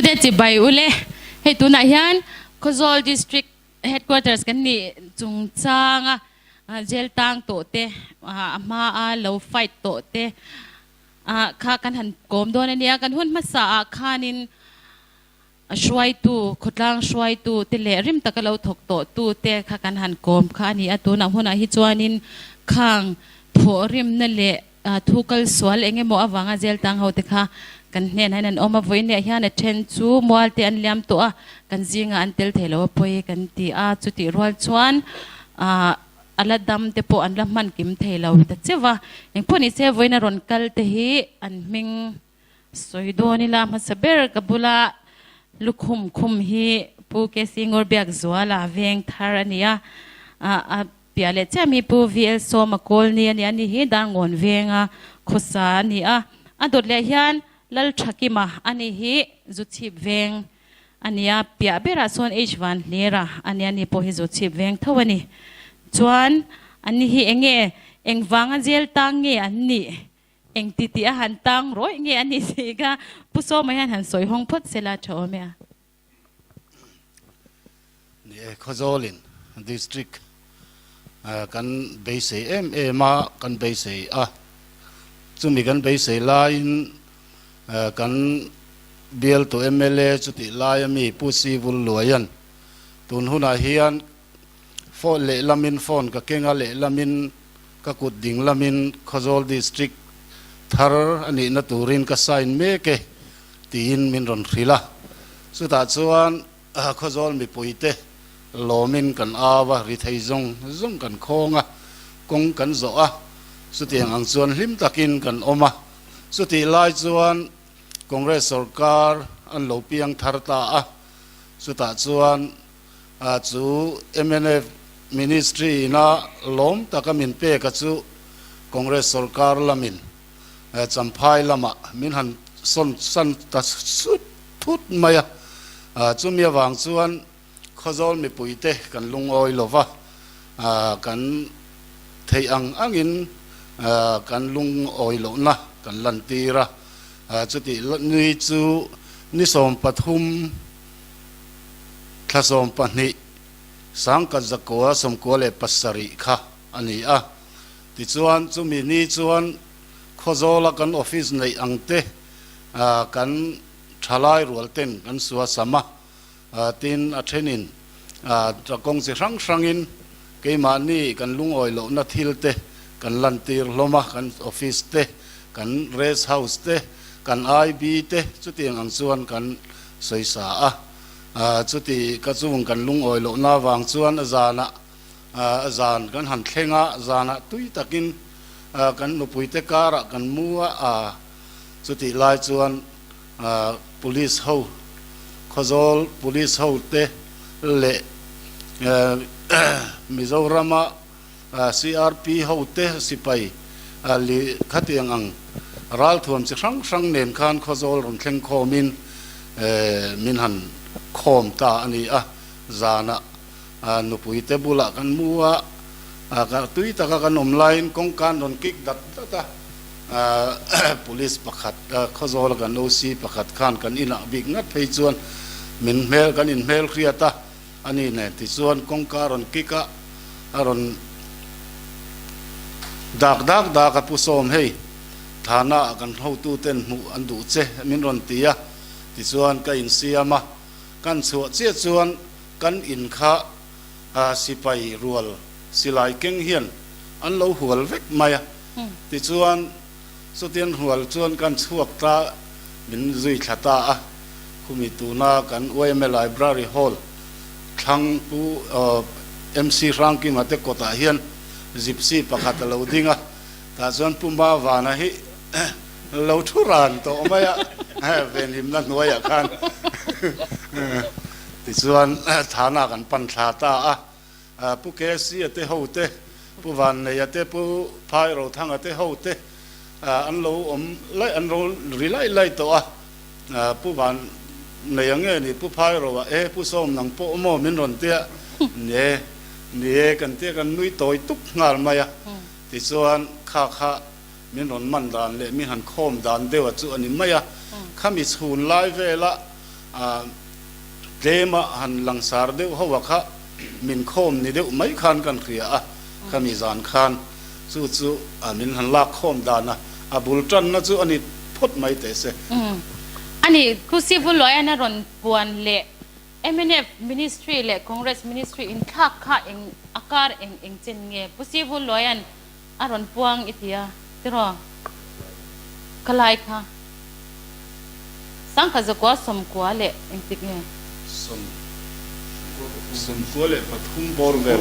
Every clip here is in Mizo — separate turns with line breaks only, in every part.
Thlirtute chibai ule, hei tunah hian Khawzawl District Headquarters kan nih chungchanga jail tang tawh te, a hmaa lo fight tawh te kha kan han kawm dawn a nia. Kan hun hmasa ah khanin a hruaitu, khawtlang hruaitu te leh rim taka lo thawk tawh tu te kha kan han kawm kha a ni a. Tunah hunah hi chuanin khang thawhrimna leh Thu kal sual eng emaw avanga jail tang ho te kha kan hnenah hian an awm a, vawiin hian a then chu mual te an liam tawh a, kan zingah an tel thei lo a pawi kan ti a, chutih rual chuan a la dam te pawh an la hman kim thei lo ta cheu va, engpawh ni se vawiin a rawn kal te hi an hming sawi dawn ila hmasa ber ka bula lukhum khum hi Pu KC Ngurbiakzuala veng thar a ni a, a Piah leh chiah mi Pu VL Sawma Kawlni a ni a, ni hi Darngawn venga khawsa a ni a. A dawt leh hian Lalthakima a ni hi Zuchhip veng a ni a, piah berah sawn H Vanhlira a ni a, ni pawh hi Zuchhip veng tho a ni. Chuan an ni hi eng nge, engvanga jail tang nge an nih, eng ti tih a han tang rawih nge a nih tih kha Pu Sawma hian han sawi hawng phawt se la tha awm e a.
Ni e, Khawzawlin District kan beisei em em a, kan beisei a, chumi kan beisei laiin kan bialtu mla chutih laia mi Pu Sivul Luaian tun hunah hian phone lehlamin phone ka keng a, lehlamin ka kut ding lamin Khawzawl District thar a nihna turin ka sign mek e tiin min rawn hrilh a, chutah chuan Khawzawl mipuite lawmin kan au a, ri thei zawng zawng kan khawng a, kawng kan zawh a, chutiang ang chuan hlim takin kan awm a. Chutih lai chuan Congress sorkar an lo piang thar ta a, chutah chuan chu mnf Ministry ina lawm taka min pek a chu Congress sorkar lamin Champhai lamah min han sawn san ta sut thut mai a, chumi avang chuan Khawzawl mipuite kan lungawi lo va, kan theih ang angin kan lungawi lohna kan lantir a, chutih nui chu ni 13 thla 12 1997 kha a ni a. Tichuan chumi ni chuan Khawzawla kan office neih ang te kan thalai rual ten kan sua sam a, tin a thenin kawng chi hrang hrangin keimahni kan lungawi lohna thil te kan lantir hlawm a, kan office te, kan rest house te, kan IB te chutiang ang chuan kan sawisa a, chuti ka chung kan lungawi lohna avang chuan a zanah Zan kan han thleng a, zanah tui takin kan nupuite karah kan mu a, chutih lai chuan Police ho, Khawzawl Police ho te leh Mizorama CRP ho te sipai li khatiang ang ralthuam chi hrang hrang nen khan Khawzawl rawn thleng khawmin min han khawm ta a ni a, zanah Nupui te bulah kan mu a, tui taka kan awm laiin kawngka an rawn kik dat dat a, Police pakhat Khawzawla kan OC pakhat khan kan inah bik ngat phei chuan min hmel kan inhmel hriat a, a ni nen tichuan kawngka a rawn kik a, a rawn dak dak dak a, Pu Sawm hei thana ah kan hotuten hmuh an duh che min rawn ti a, tichuan ka insiam a, kan chhuah chiah chuan Kan in kha sipai rual silai keng hian an lo hual vek mai a, tichuan chutiang hual chuan kan chhuak ta min zui thla ta a, khumi tuna kan yma Library Hall thlang Pu MC Hrangkima te kawtah hian Gypsy pakhat a lo ding a, tah chuan Pu Mavana hi lo thu ran tawh mai a, venhimna hnuaiah khan. Tichuan Thana kan pan thla ta a, Pu KC a te ho te, Pu Vanneia te, Pu Phai Rothanga te ho te an lo awm laih, an lo ri laih laih tawh a, Pu Vanneia nge ni Pu Phai Roa e Pu Sawm nang pawh maw min rawn tia, ni e, ni e kan tia kan nui tawi tuk nghal mai a, tichuan kha kha min rawn man dan leh min han khawm dan deuh a chu a ni mai a, khami chhun lai vela. Tlema han langsar deuh ho a kha min khawm ni deuh mai khan kan hria a, khami zan khan chu chu min han lak khawm dan a, a bul tanna chu a ni phawt mai teh se.
A ni, Pu Sivuluaian a rawn puan leh mnf Ministry leh Congress Ministry inthlak kha eng a kar eng eng chen nge? Pu Sivuluaian a rawn puang i ti a, tiraw? Ka lai kha sangkhat zakua sawmkua leh engtik nge?
93 bawr vel.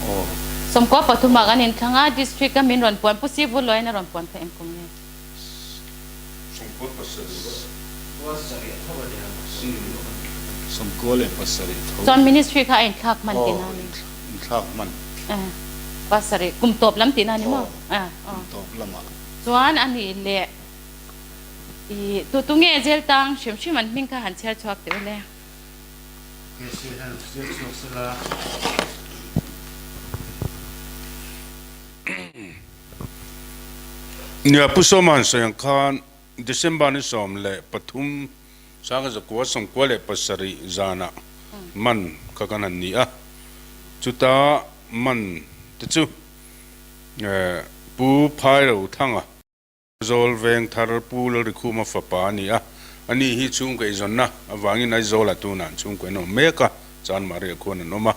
Aw.
93 ah kan inthlang a, District a min rawn puan, Pu Sivuluaiin a rawn puan kha engkum nge?
97 tho.
Chuan Ministry kha a inthlak hman tihna a ni.
Aw, inthlak hman.
Pasarih, kum tawp lam tihna a ni maw?
Aw, kum tawp lamah.
Chuan a nih leh i tu tu nge jail tang hrim hrim an hming kha han chhiar chhuak teh ule.
KC hian chhiar chhuak sela.
Nia, Pu Sawma han sawi ang khan December ni 13 1997 zanah man kha kan han ni a, chuta man te chu Pu Phairo Thanga, Aizawl veng thar Pu Lalrikhuma fapa a ni a, ani hi chhungkaw eizawnna avangin Aizawlah tunah chhungkaw an awm mek a, Chanmariah khuan an awm a.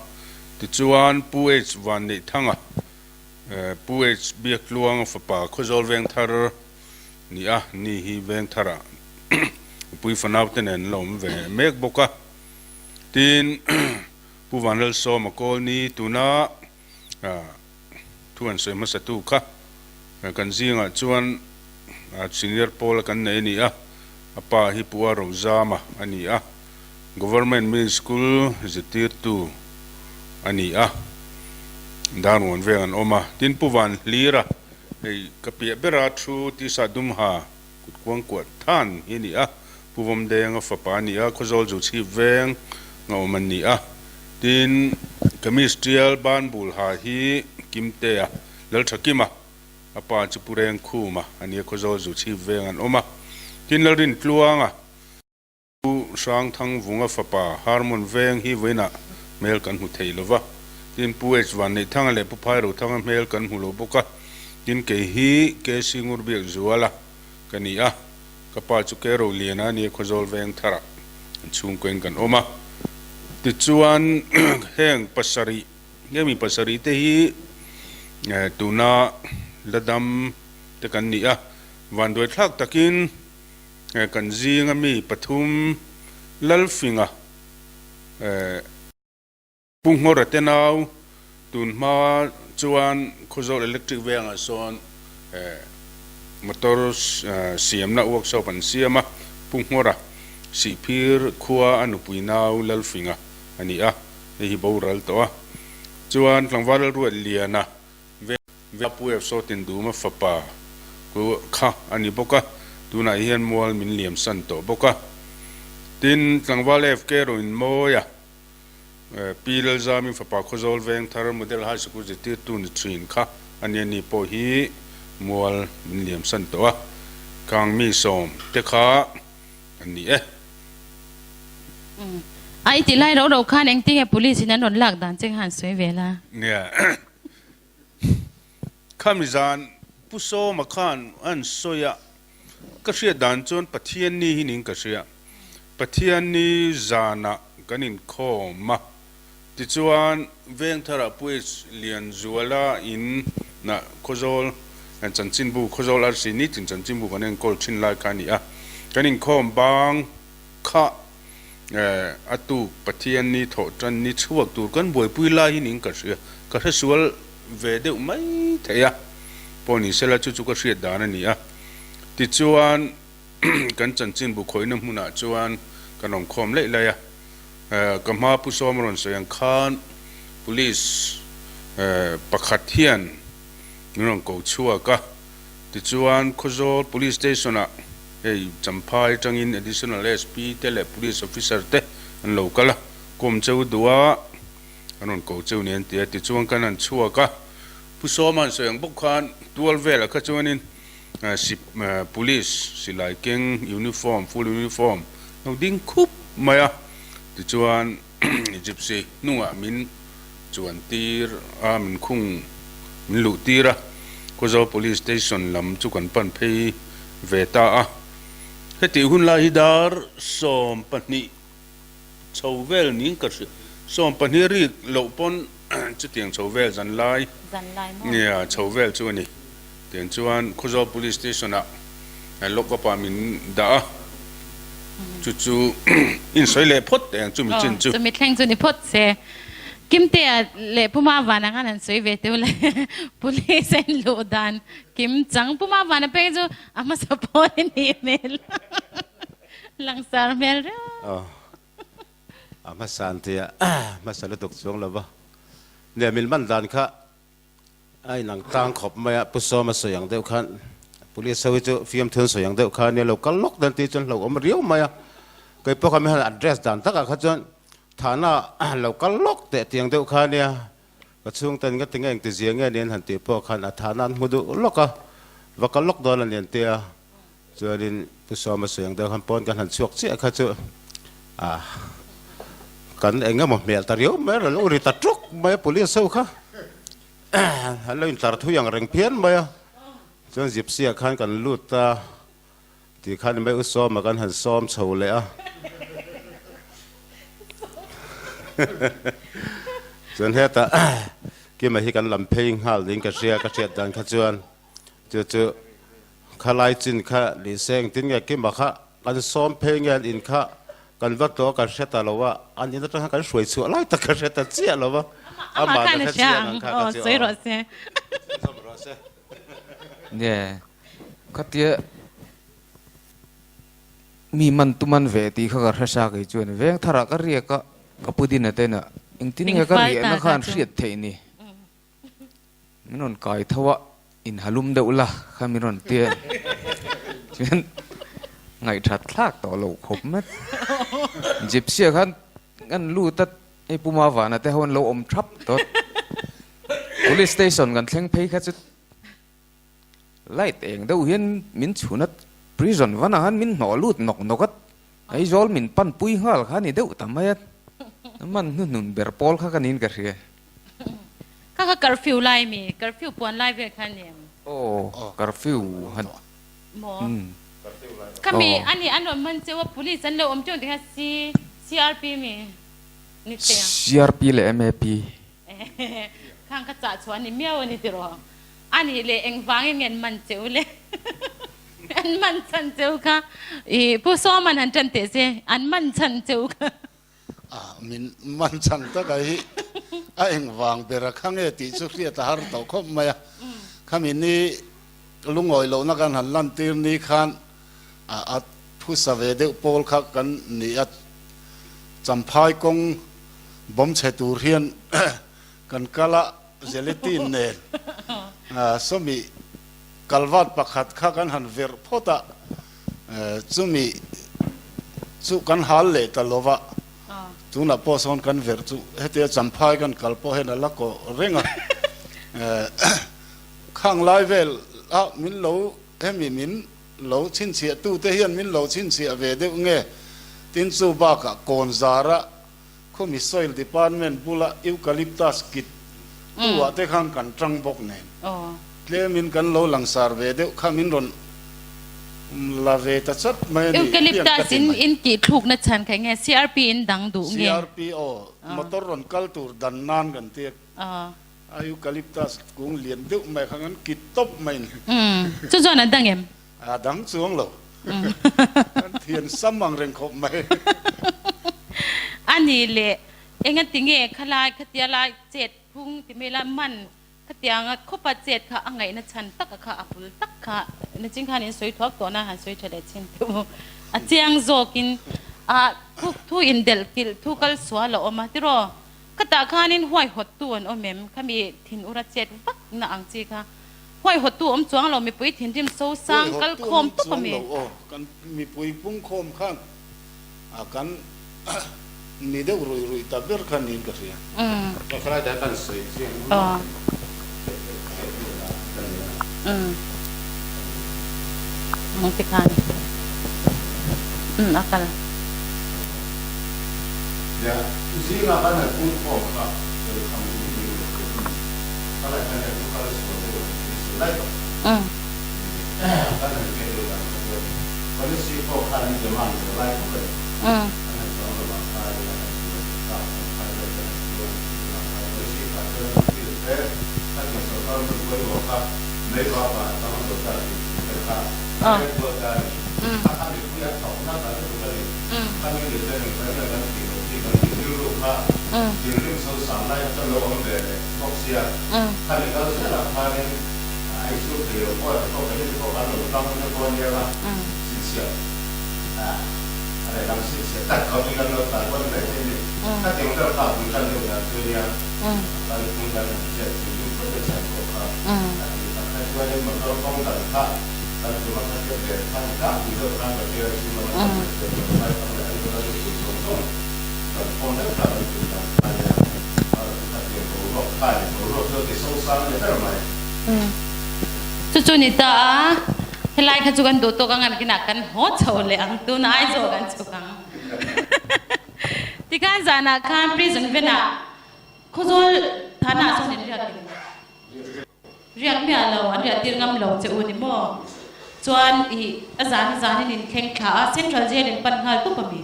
Tichuan Pu H Vanneihthanga, Pu H Biaktluanga fapa Khawzawl veng thar ni a, ni hi veng tharah Pui fanaute nen an la awm ve mek bawk a. Tin, Pu Vanlalsawma Kawlni tuna thu an sawi hmasatu kha kan zingah chuan senior pawl a kan nei a ni a, a pa hi Pu A Rozama a ni a, Government Middle School zirtirtu a ni a, Darngawn veng an awm a. Tin, Pu Vanhlira hei ka piah bera thu tisa dum ha kut kuang kuah than hi a ni a, Pu Vawmdenga fapa a ni a, Khawzawl zu chhip veng a awm an ni a. Tin, Kamis tial ban bul ha hi Kimtea, Lalthakima, a pa chu Pu Rengkhuma a ni a, Khawzawl zu chhip veng an awm a. Tin, Lalrintluanga, Pu Hrangthangvunga fapa Harmon veng hi vawiinah hmel kan hmu thei lo va, tin Pu H Vanneihthanga leh Pu Phairothanga hmel kan hmu lo bawk a, tin kei hi KC Ngurbiak Zuala ka ni a, ka pa chu Ke Roliana a nia Khawzawl veng tharah an chhungkawiin kan awm a. Tichuan heng pasarih hemi pasarih te hi tuna la dam te kan ni a, vanduaithlak takin Kan zinga mi pathum Lalfinga, Pu Nghawra te nau tun hma chuan Khawzawl Electric vengah sawn motor siamna workshop an siam a, Pu Nghawra Sihphir khua a nupui nau Lalfinga a ni a, hei hi boral tawh a. Chuan tlangval Lalruatliana Ve Pu Ef Sawtin Duma fapa ku kha a ni bawk a, tunah hian mual min liam san tawh bawk a. Tin, tlangval FK Rawin Mawia, Pi Lalzami fapa Khawzawl Vengthar Model High School zirtirtu ni thin kha a nia ni pawh hi mual min liam san tawh a, khang mi sawm te kha an ni e.
A i ti lai ro ro khan engtinge police in an rawn lak dan che kha han sawi ve la.
Nia. Khami zan Pu Sawma khan an sawi a, ka hriat dan chuan Pathianni hi ning ka hria. Pathianni zanah kan inkhawm a, tichuan Vengtharah Pu H Lianzuala in nah Khawzawl chanchinbu, Khawzawl RC nitin chanchinbu kan enkawl thin lai kha a ni a, kan inkhawm bang kha A tuk Pathian ni thawh tan ni chhuak tur kan buaipui lai hi ning ka hria, ka hre sual ve deuh mai thei a, pawh ni sela chu chu ka hriat dan a ni a. Tichuan kan chanchinbu khawihna hmunah chuan kan awm khawm laih laih a, ka hma Pu Sawma rawn sawi ang khan Police pakhat hian min rawn ko chhuak a, Tichuan, Khawzawl Police Station-ah hei Champhai atangin Additional SP te leh Police Officer te an lo kal a, kawm cheu duh a, an rawn ko cheu ni an ti a. Tichuan kan han chhuak a, Pu Sawma han sawi ang bawk khan tual velah kha chuanin Police silai keng uniform, full uniform lo ding khup mai a, tichuan Gypsy hnungah min chuan tir a, min khung min luh tir a, Khawzawl Police Station lam chu kan pan phei ve ta a, hetih hun lai hi dar 20 chho vel niin ka hria, 20 rik loh pawn chutiang chho vel zan lai nia chho vel chu a ni. Tiang chuan Khawzawl Police Station ah lock up ah min dah a, chu chu insawi leh phawt teh ang chumi chin chu.
Chumi thleng chu ni phawt se. Kimtea leh Puma Vana khan han sawi ve teuh le. Police a in luh dan Kim chang Puma Vana peng chu a hmasa pawn i nih hmel. Langsar hmel riau.
A hmasa an tia hmasa lutuk chuang lo va. Nia min man dan kha A inang tlang khawp mai a, Pu Sawma sawi ang deuh khan Police ho hi chu fiamthun sawi ang deuh khan nia lo kal lawk dan tih chuan hlauh awm riau mai a, kei pawh kha mi han address dan takah kha chuan thahna lo kal lawk teh tiang deuh kha nia ka chhungten ka ti nge engti zia nge niin han tih pawh khan a thahna an hmu duh lawk a, va kal lawk dawn a ni an ti a, Chuanin Pu Sawma sawi ang deuh khan pawn kan han chhuak chiah kha chu ah kan eng emaw hmel ta riau mai a, lo ri ta ṭuk mai a police ho kha an lo intlar thui ang reng phian mai a, chuan gypsy ah khan kan lut a tih khan mai U Sawma kan han sawm chho leh a chuan hetah Kima hi kan lam phei nghal ding ka hria ka hriat dan kha chuan chu chu Kha lai chin kha ni se engtin nge kima kha kan sawm phei nge an in kha kan va tawh a kan hre ta lo a, an in atang khan kan hruai chhuah lai tak ka hre ta chiah lo a,
amah khan a hria ang aw sawi rawh se.
Nge khatia mi man tuman ve tih kha ka hre sa kei chuan veng tharah ka riak a ka pu dina ten a engtin nge ka riahna kha an hriat theih ni. Min rawn kai tho a, in ha lum deuh la kha min rawn ti a, chuan ngaihthat thlak tawh lo khawp mai. Gypsy ah khan kan lut a, hei Pu Mavana te ho an lo awm thap tawh. Police station kan thleng phei kha chu light eng deuh hian min chhun a, prison vanah khan min hnawh lut nawk nawk a, Aizawl min pan pui nghal kha a ni deuh ta mai a, man hnuhnun ber pawl kha ka niin ka hria.
Kha kha curfew lai mi, curfew puan lai vel kha ni em?
Aw, curfew han.
Maw? Kha mi a ni an rawn man cheu a, police an lo awm teuh tih kha C, CRP mi ni te ang.
CRP leh MAP.
Khang kha chah chhuah a ni miau a ni tiraw? A nih leh engvangin nge an man cheu le? An man chhan cheu kha i Pu Sawman han tan teh se, an man chhan cheu kha.
A min man chhan taka hi a engvang ber a kha nge tih chu hriat a har tawh khawp mai a. Khami ni lungawi lohna kan han lantir ni khan a phusa ve deuh pawl kha kan ni a, Champhai kawng bawm chhe tur hian kan kal a, gelatin nen sawmi kalvat pakhat kha kan han verh phawt a. Chumi chu kan hal leh ta lo va, tunah pawh sawn kan verh chu hetia Champhai kan kal pawh hian a la kawh reng a. Khang lai vel a min lo hemi min lo chhinchhiah tute hian min lo chhinchhiah ve deuh nge tin chu bakah kawn zara khawmi soil department bula eucalyptus kit tu ah te khan kan tang bawk nen tlemin kan lo langsar ve deuh kha min rawn la ve ta chat mai a ni hian ka ti mai.
Eucalyptus in in tih thlukna chhan kha enge CRP in dang duh nge?
CRP aw motor rawn kal tur dan nan kan ti a eucalyptus kung lian deuh mai kha kan kit tawp mai ni.
Chu chuan a dang em?
A dang chuang lo. Kan thian sam ang reng khawp mai.
A nih leh engati nge khalai khatia lai chet phung ti mai la man khatianga khawpa chet kha a ngaihna chhan taka kha a bul tak kha nachin khan in sawi thuak tawh na han sawi tha leh chin teh u. A chiang zawkin a thu thu indelh kilh thu kal sual a awm a tiraw khatah khanin huaihawttu an awm em khami thinura chet vak na ang chi kha. Huaihawttu awm chuang lo mipui thinrim so sang kal khawm tawp a mi.
Huaihawttu awm chuang lo aw, kan mipui pung khawm khan a kan ni deuh ruih ruih ta ber kha niin ka hria. Khalai dai kan sawi chiang
Tikhan umm a kal.
Nia, zinga kan han pung khawm kha Belkham in ni lo te hun ka la khan hian thu kal sual deuh an thil sawi lai tak kan han hriat deuh dan kha chuan policy pawh khan an demand ve lai khawp a ni. An han chuang lo ah khan an han chuan tak an phai vel te han chuan tunah khan policy kha chuan an thil te khatiang sorkar hmun pawimawh kha mei bak ah a chang zo ta tih thu te kha a rel kual ta a ni. Kha kha mipui a thawk nasa lutuk a ni. Kha mi leh ten engvai nge kan tih loh tih kan tih rilru kha thinrim sosang lai kha chuan lo awm ve leh bawk sia. Kha mi kal zelah khanin a insum thei lo pawh te pawh keini te pawh kan lo tang te pawh a nia a, sinchhiah a lehlam sinchhiah tak khawpin kan lo tlan pawh ni mai thei a ni. Khatiang vel kha a bul tan deuh dan chu a nia. A kal phung kan han hriat thinrim phawt na chhan pawh kha a tih tak kha chuanin motor kawng dan kha kan tuma kha te ber khan tlangpui deuh khan bateer chhung lama tam leh chuan tawngtai tam leh an nula lupui zawng zawng kan phone vek kha kan tih dan kha nia a kha tiang boruak kha ni boruak chu a ti sosang ni ber mai.
Chu chu ni ta a, helai kha chu kan duh tawk ang an kinah kan haw chho leh ang tuna Aizawl kan chhuk ang. Tikhan zanah khan prison venah Khawzawl thanah sawn in riak in riak miah lo an riah tir ngam lo che u ni maw? Chuan i a zan a zan in in thleng thla a Central Jail in pan nghal tup a mi?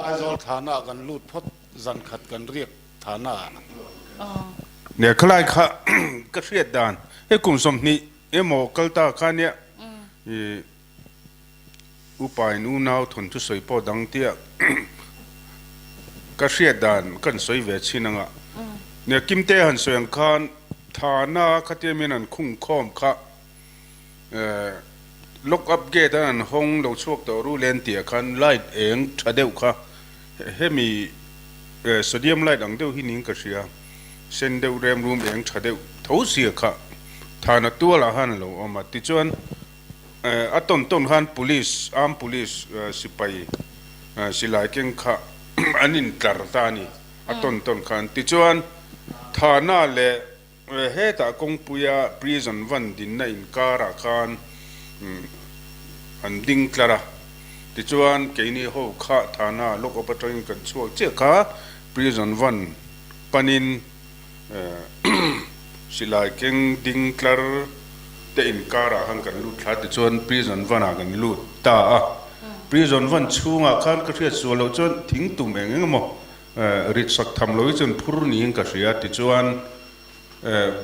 Aizawl thanah kan lut phawt zan khat kan riak thanah.
Nia khalai kha ka hriat dan hei kum 20 emaw kal ta kha nia i Upa in unau thawnthu sawi pawh dang tia ka hriat dan kan sawi ve chin anga nia Kimte han sawi ang khan Thana khatia min an khung khawm kha lock up gate an an hawng lo chhuak tawh ru len tih ah khan light eng tha deuh kha hemi sodium light ang deuh hi niin ka hria sen deuh rem rum eng tha deuh tho sia kha Thana tual ah khan a lo awm a tichuan A tawn tawn khan Police, Armed Police sipai silai keng kha an intlar ta a ni, a tawn tawn khan. Tichuan, Thana leh hetah kawngpuia prison van dinna inkarah khan an ding tlar a. Tichuan, keini ho kha Thana lock up atangin kan chhuak chiah kha prison van panin Silai keng ding tlar te inkarah khan kan lut thla tichuan prison van ah kan lut ta a, prison van chhungah khan ka hriat sual loh chuan thing tum eng eng emaw rit sak tham lo hi chuan phur niin ka hria tichuan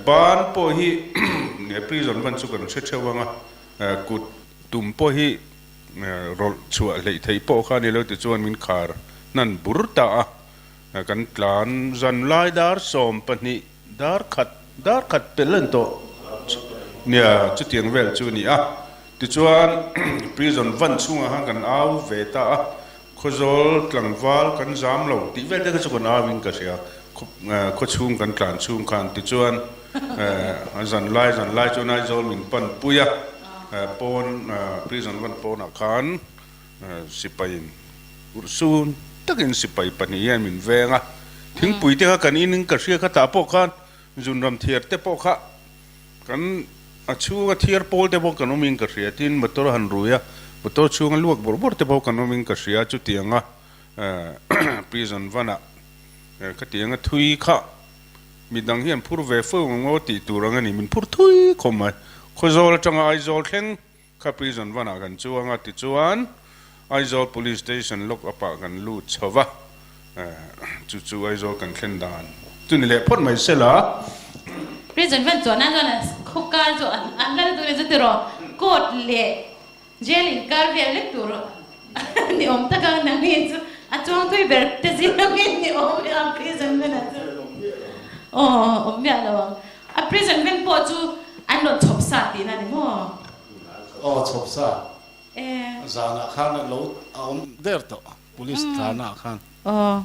ban pawh hi prison van chu kan hre theuh ang a, kut tum pawh hi rawlh chhuah hleih theih pawh kha a ni lo tichuan min khar hnan bur ta a. Kan tlan zan lai dar 12 dar khat dar khat pel an tawh nia chutiang vel chu a ni a. Tichuan prison van chhungah khan kan au ve ta a, Khawzawl tlangval kan zam lo tih vel te kha chu kan au in ka hria khaw chhung kan tlan chhung khan. Tichuan zan lai zan lai chuan Aizawl min pan pui a, pawn prison van pawnah khan Sipaiin urhsun takin sipai pahnih hian min veng a, thingpui te kha kan in in ka hria kha tah pawh khan zunram thiar te pawh kha kan a chhunga thiar pawl te pawh kan awm in ka hria tin motor han rui a, motor chhunga luak bawrh bawrh te pawh kan awm in ka hria chutianga prison van ah khatianga thui kha midang hian phur ve fo ang aw tih tur ang a ni min phur thui khawp mai Khawzawl atanga Aizawl thleng Kha prison vanah kan chuang a, tichuan Aizawl Police Station lock up ah kan lut chho va, chu chu Aizawl kan thlen dan chu ni leh phawt mai sela.
Prison van chuan a chuan khaw kar chu an lal tur in chu tiraw court leh jail in kar vel lek tur ni awm tak a nangni chu a chuang thui ber te zing ang in ni awm a prison van ah chu aw awm miah lo ang. A prison veng pawh chu an rawn chhawp sa tihna ni maw?
Aw chhawp sa. Zanah khan a lo a awm der tawh police tlanah khan.
Aw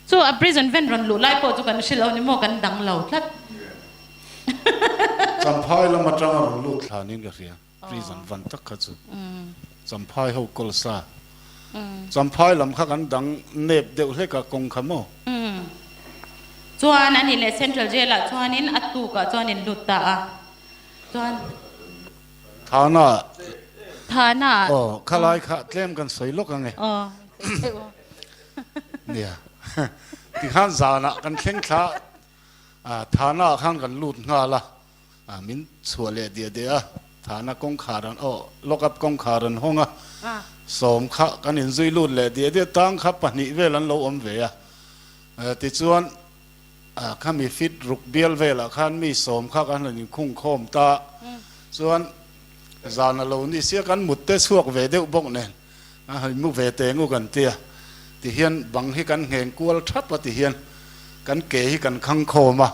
chu a prison ven rawn luh lai pawh chu kan hre lo ni maw kan dang lo tlat.
Champhai lam atanga rawn lut thlanin ka hria prison van tak kha chu Champhai ho kawl sa. Champhai lam kha kan dang nep deuh hlek a kawng kha maw?
Chuan ani leh Central Jail ah chuanin a tuk ah chuan in lut ta a. Chuan.
Thana.
Thana.
Aw, khalai kha tlem kan sawi lawk ang e.
Aw.
Nia. Tikhan zanah kan thleng thla a, Thana ah khan kan lut nghal a, min chhuah leh diah diah a, Thana kawngkhar an, aw, lock up kawngkhar an hawng a, sawm kha kan inzui lut leh diah diah tang kha pahnih vel an lo awm ve a. Tichuan khami fit ruk bial velah khan mi sawm kha kan han inkhung khawm ta chuan zan a lo ni sia kan mut te chhuak ve deuh bawk nen a han mu ve teng u kan tia tihian bang hi kan ngheng kual thap a tihian kan ke hi kan khang khawm a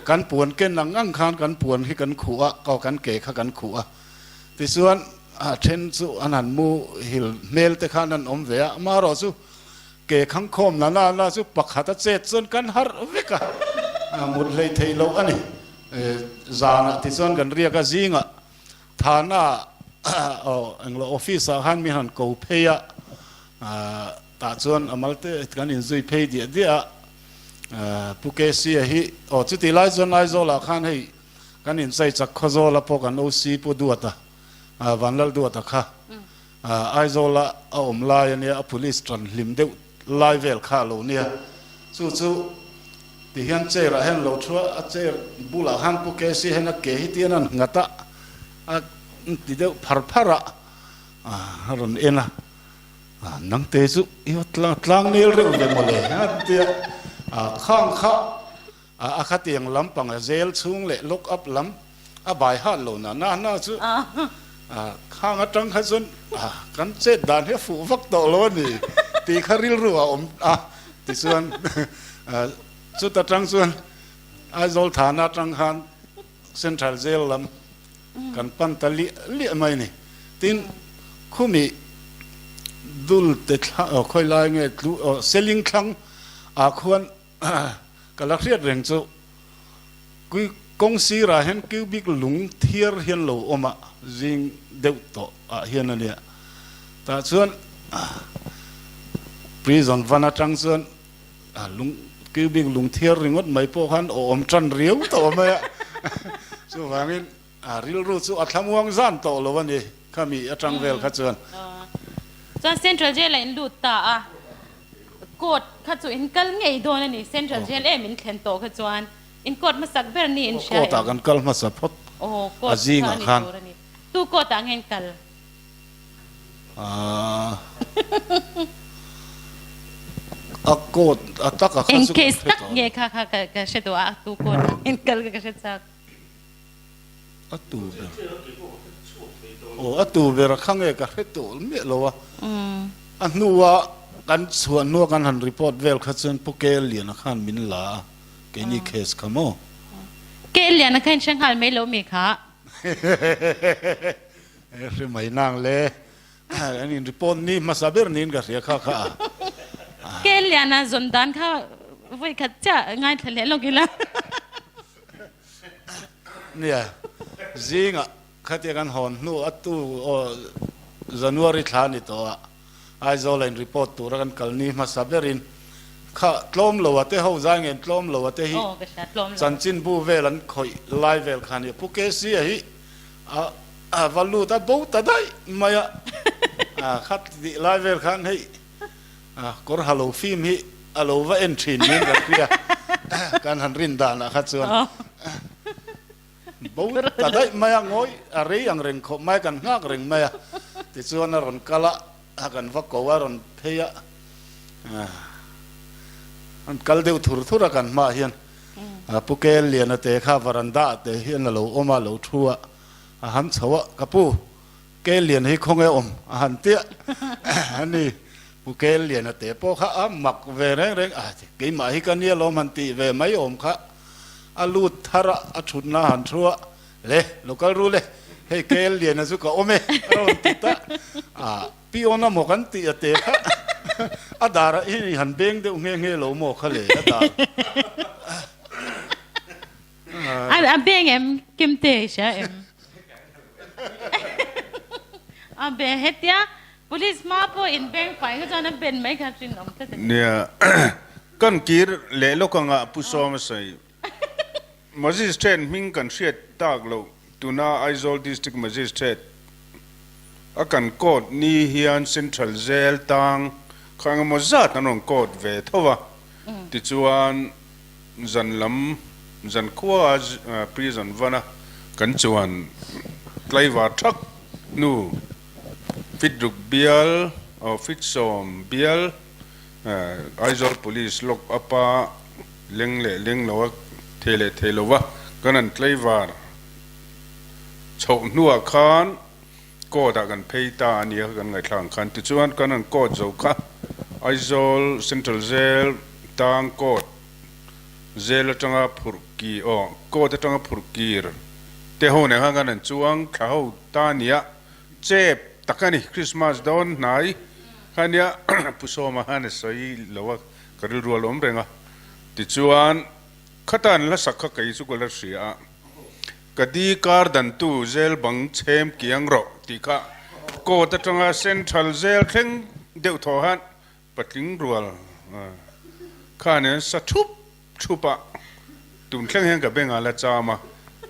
kan puan ken ang ang khan kan puan hi kan khuh a aw kan ke kha kan khuh a tichuan a then chu an han mu hil hmel te khan an awm ve a amaherawh chu Ke khangkhawm na na na chu pakhat a chet chuan kan harh vek a, mut hlei thei loh a ni. Zanah tichuan kan riak a, zingah Thana englo office ah khan mi han ko phei a, tah chuan a malte kan inzui phei diah diah a, Pu KC-a hi aw chuti lai chuan Aizawlah khan hei kan inchai chak Khawzawla pawh kan OC Pu Duata, Vanlal Duata kha Aizawla a awm lai a nia, a police tan hlim deuh lai vel kha a lo nia. Chu chu ti hian chair ah hian lo thu a, a chair bulah khan Pu KC hian a ke hi tian a nghat a, a ti deuh phar phar a, a rawn en a, nangte chu i va tlang nel reuh ve mawle a ti a, khang kha A khatiang lampang a zel chhung leh lock up lam a bai hat lo na na na chu khang atang kha chuan kan chet dan hi a fuh vak tawh lo a ni tih kha rilru a awm a tichuan chuta tang chuan Aizawl Thana atang khan Central Jail lam kan pan ta liah liah mai a ni. Tin, khumi dul te thla khawi lai nge tlu seling thlang ah khuan Ka la hriat reng chu kui kawng sirah hian cubic lung thiar hian lo awm a, zing deuh tawh ah hian a nia. Tah chuan prison van atang chuan lung cubic lung thiar ringawt mai pawh khan awm tan riau tawh mai a. Chuvangin A rilru chu a thlamuang zan tawh lo a ni, khami atang vel kha chuan.
Chuan Central Jail a in lut ta a, court kha chu in kal ngei dawn a ni, Central Jail em in thlen tawh kha chuan in court hmasak ber ni in hria em?
Court ah kan kal hmasa phawt a zingah khan.
Tu court ah nge in kal?
A court a tak a kha chu
Eng case tak nge kha kha ka hre duh a, tu court ah nge in kal kha ka hre chak.
A tu ber aw a tu ber a kha nge ka hre tawh miah lo a, a hnua kan chhuah hnua kan han report vel kha chuan Pu Kel Liana khan min la a, keini case kha maw?
Kel Liana kha in hre nghal mai lo mi kha?
E hre mai nang le, an in report ni hmasa ber niin ka hria kha kha a.
Kel Liana zawn dan kha vawi khat chiah ngaithla leh lawk ila.
Nia, zingah khatia kan hawn hnu a tu aw January thla ni tawh a, Aizawl a in report tura kan kal ni hmasa berin kha tlawm lo a te ho zai ngen tlawm lo a te hi chanchinbu vel an khawih lai vel kha nia Pu KC a hi a va lut a bo ta daih mai a, kha tih lai vel khan hei Kawr ha lo fim hi a lo va en thin niin kan hria, kan han rin danah kha chuan bo ta daih mai a, ngawi a rei ang reng khawp mai a, kan nghak reng mai a, tichuan a rawn kal a, a kan va ko a rawn phei a, an kal deuh thur thur a kan hmaah hian Pu Kel Liana te kha varanda ah te hian a lo awm a, a lo thu a, a han chho a, ka pu Kel lian hi khawnge awm a han tia a ni. Pu Kel lian a te pawh kha a mak ve reng reng a, keimah hi ka nia lawm han tih ve mai awm kha. A lut thar a, a thutna han thu a, le lo kal ru le, hei Kel lian a chu ka awm e a rawn ti ta a, pion a maw kan tih a te kha a dar ah hi han beng deuh nghe nghe lo maw kha le a dar.
A beng em Kimte i hria em? A be hetia police hma pawh in beng fai kha chuan a ben mai kha rinawm tlat a ni.
Nia, kan kir leh lawk anga Pu Sawma sawi. Magistrate hming kan hriat tak loh. Tuna Aizawl District Magistrate a kan court ni hian Central Jail tang kha engemaw zat an rawn court ve tho a, tichuan zan lam zan khua a prison van a kan chuan tlaivar thak hnu fit ruk bial aw fit sawm bial Aizawl Police lock up a leng leh leng lo a thei leh thei lo va kan han tlaivar chhoh hnuah khan court ah kan phei ta a nia kan ngaihthlak ang khan tichuan kan han court zo kha Aizawl Central Jail tang court Jail atanga phurh ki aw court atanga phurh kir te ho nen khan kan han chuang thla ho ta a nia chep tak a ni Christmas dawn hnai kha nia Pu Sawma khan a sawi lo a ka rilru a lawm reng a tichuan khata an la sak kha kei chu ka la hria a. Ka di kar dantu zel bang chhem kiang rawh tih kha court atanga central zel thleng deuh thaw han patling rual khan an sa thup thup a, tun thleng hian ka bengah la cham a,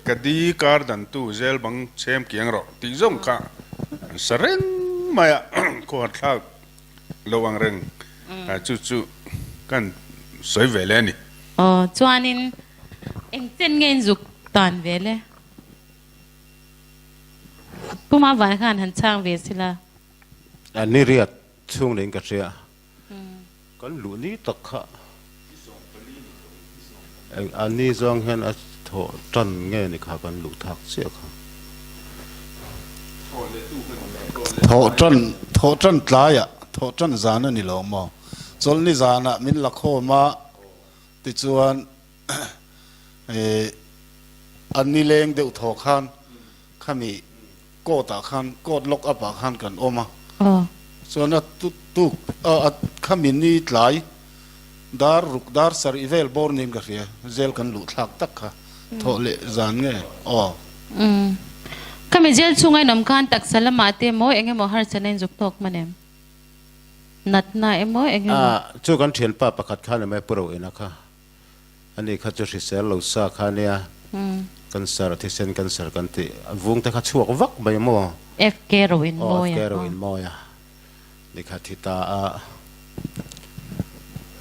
ka di kar dantu zel bang chhem kiang rawh tih zawng kha an sa reng mai a, khuar thlak lo ang reng chu chu kan sawi ve leh a ni.
Aw chuanin Eng chen nge in zuk tan ve le? Pu Mavana khan han chhang ve si la.
A ni riat chhung leh in ka hria. Kan luh ni tak kha eng a ni zawng hian a thawh tan nge ni kha kan luh thak chiah kha. Thawh tan thawh tan tlaiah thawh tan zan a ni lo maw? Chawlhni zanah min la khawm a. Tichuan a nileng deuh thaw khan khami court ah khan court lock up ah khan kan awm a, chuan a tuk khami ni tlai dar ruk dar sarih vel bawr niin ka hria jail kan luh thlak tak kha thawh leh zan nge aw.
Khami jail chhunga in awm khan taksa lamah te emaw eng emaw harsatna in zuk tawk hman em? Natna emaw eng emaw.
A, chu kan thianpa pakhat khan emaw Pu Rohina kha, ani kha chu hrisel lo sa kha ania, cancer, thisen cancer kan tih, a vung te kha chhuak vak mai maw?
FK Rohinmawia.
Aw, FK Rohinmawia ni kha thi ta a,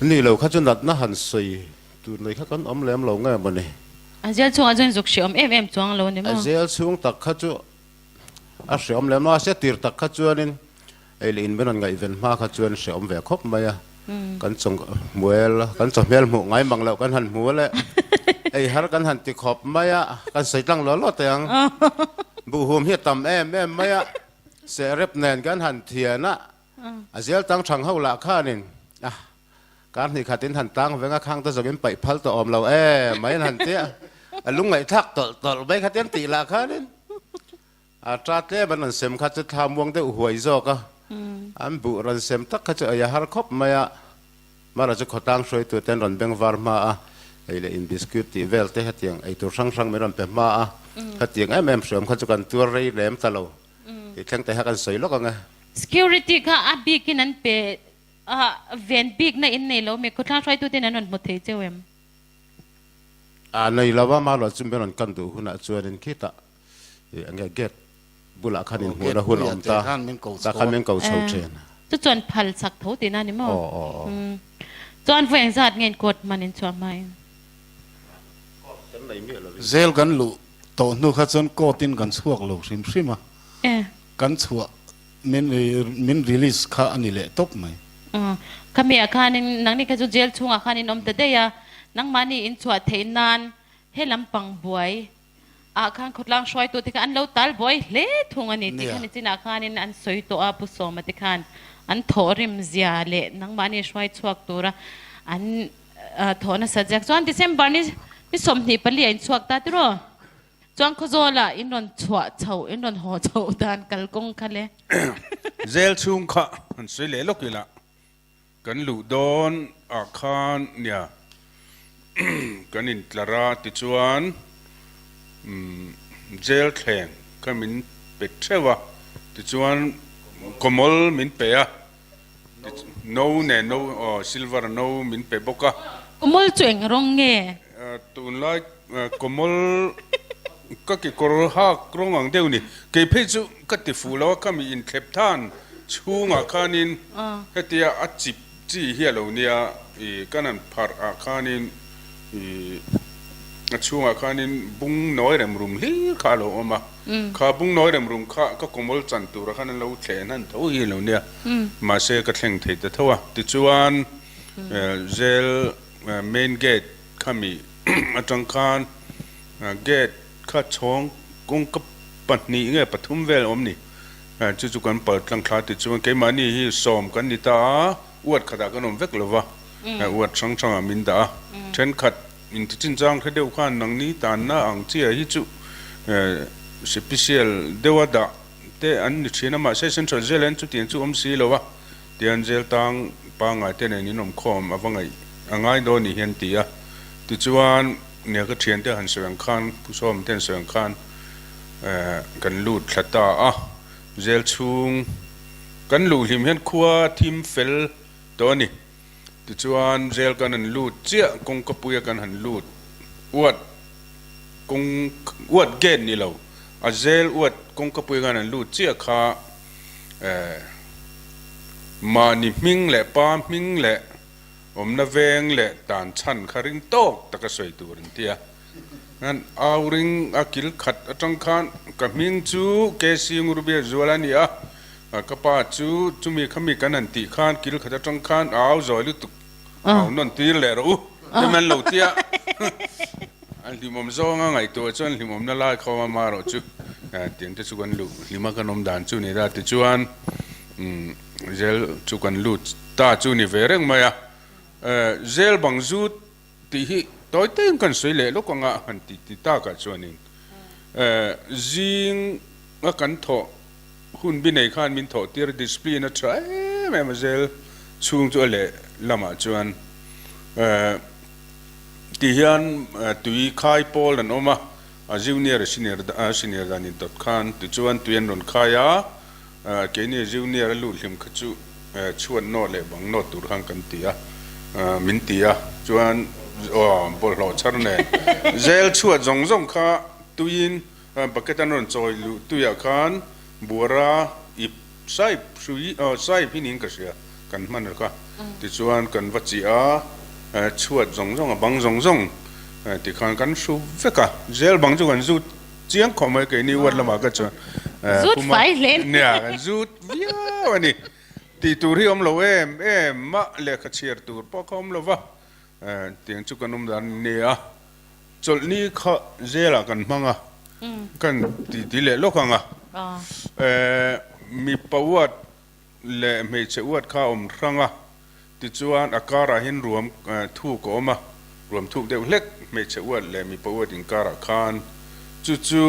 ni lo kha chu natna han sawi tur nei kha kan awm lem lo nge maw ni?
A zel chhungah chuan zuk hreawm em em chuang lo ni maw?
A zel chhung tak kha chu A hreawm lem lo a, se tir tak kha chuanin ei leh in min rawn ngaihven hma kha chuan hreawm ve khawp mai a, kan chaw hmuel kan chaw hmel hmuh ngai mang loh kan han hmu leh ei har kan han ti khawp mai a, kan sawi tlang law law teh ang. Buhhum hi a tam em em mai a, sehrep nen kan han thian a, a zel tang thang ho lah khanin a Kar hnih khat in han tang veng a, khang te zawng in paih phal tawh awm lo e mai an han ti a, a lungngaihthlak tawlh tawlh mai kha tian tih lah khanin a ta tlem an rawn sem kha chu thla muang deuh huai zawk a, an buh rawn sem tak kha chu ei a har khawp mai a, mara chu khawtlang hruaitu te an rawn beng var hma a, ei leh in biscuit tih vel te hetiang ei tur hrang hrang min rawn pe hma a, khatiang em em hriam kha chu kan tuar rei lem ta lo tih thleng te kha kan sawi lawk ang e.
Security kha a bikin an pe A ven bikna in nei lo mi khawthlang hruaituten an rawn hmu thei cheu em?
A nei lo a, Marlon chu min rawn kan duh hunah chuanin khitah ih enge gate bulah khan inhmuhna hun a awm ta, tah khan min ko chho thin.
Chu chuan phal chak tho tihna a ni maw? Chuan vawi engzat nge in court hman in chhuah hmain?
Zel kan luh tawh hnu kha chuan court in kan chhuak lo hrim hrim a, kan chhuah Min min release kha a ni leh tawp mai.
Khami ah khanin nangni kha chu jail chhungah khan in awm ta daih a, nangmahni in chhuah theih nan he lampang buai ah khan khawtlang hruaitu te kha an lo tal buai hle thung a ni tih kha nichinah khanin an sawi tawh a, Pu Sawma te khan an thawhrim zia leh nangmahni hruai chhuak tura an thawh nasat ziak chuan December ni 24 ah in chhuak ta tiraw? Chuan Khawzawlah in rawn chhuah chhoh, in rawn haw chhoh dan kalkawng kha le.
Zel chhung kha han sawi leh lawk ila, kan luh dawn ah khan nia kan intlar a tichuan jail thleng kha min pe theuh a, tichuan kawmawl min pe a, no nen no aw silver no min pe bawk a.
Kawmawl chu eng rawng nge?
Tunlai kawmawl. ka kekawr hak rawng ang deuh ni. Kei phei chu ka ti fuh lo a, ka mi inthlep than chhungah khanin hetia a chip chi hi a lo nia, ih kan han pharh ah khanin ih a chhungah khanin bung nawi rem rum hlir kha a lo awm a, kha bung nawi rem rum kha ka kawmawl chan turah khan an lo thleh hnan tho hi a lo nia, mahse ka thleng thei ta tho a. Tichuan Jail main gate khami atang khan gate kha chhawng kawngka pahnih nge pathum vel awm ni chu chu kan pal tlang thla tichuan keimahni hi sawm kan ni ta a uat khatah kan awm vek lova uat hrang hrangah min dah a thenkhat inti chinchang hre deuh khan nangni tanna ang chiah hi chu special deuha dah te an ni thin a mahse central jail ah hian chutiang chu awm si lo a. Tian jail tang pangngai te nen in awmkhawm a va ngaih a ngai dawn ni hian ti a. Tichuan, nia ka thiante han sawi ang khan, Pu Sawm te han sawi ang khan kan lut thla ta a. Jail chhung kan luh hlim hian khua thim fel tawh a ni. Tichuan, jail kan han lut chiah, kawngkapuia kan han lut uat kawng uat gate ni lo, a jail uat kawngkapuia kan han lut chiah kha Mahni hming leh pa hming leh awmna veng leh tan chhan kha ring tawk taka sawi tur an ti a. An au ring a kil khat atang khan ka hming chu KC Ngurbiak Zual a ni a, ka pa chu chumi khami kan han tih khan kil khat atang khan a au zawi lutuk au nawn tir leh rawh u ti mai an lo ti a. An hlimawm zawnga ngaihtuah chuan hlimawmna lai khawm a marawh chu tiang te chu kan luh hlima kan awm dan chu ni ta tichuan zel chu kan lut ta chu ni ve reng mai a. Zel bang zut tih hi tawi teng kan sawi leh lawk anga han ti ti takah chuanin zing a kan thawh hun bi nei khan min thawh tir discipline a tha em em a zel chhung chu a leh lamah chuan Ti hian tui khai pawl an awm a, a junior a senior a senior dan in tawt khan tichuan tui an rawn khai a, keini junior a lut hlim kha chu chhuat nawt leh bang nawt tur khan kan ti a, min ti a, chuan aw bawlhhlawh chhar nen zel chhuat zawng zawng kha tuiin bucket an rawn chawi luh tuiah khan buara ip Saip hrui aw saip hi niin ka hria kan hman rek a tichuan kan va chiah a chhuat zawng zawng a bang zawng zawng tikhan kan hru vek a zel bang chu kan zut chiang khawp mai keini uat lamah ka chuan
Zut fai hle ni.
Nia kan zut viau a ni tih tur hi awm lo em em mah lehkha chhiar tur pawh kha awm lo va tiang chu kan awm dan a ni a Chawlhni kha zelah kan hmang a, kan titi leh lawk ang a. Mipa uat leh hmeichhe uat kha a awm hrang a, tichuan a karah hian ruam thuk a awm a, ruam thuk deuh hlek hmeichhe uat leh mipa uat inkarah khan chu chu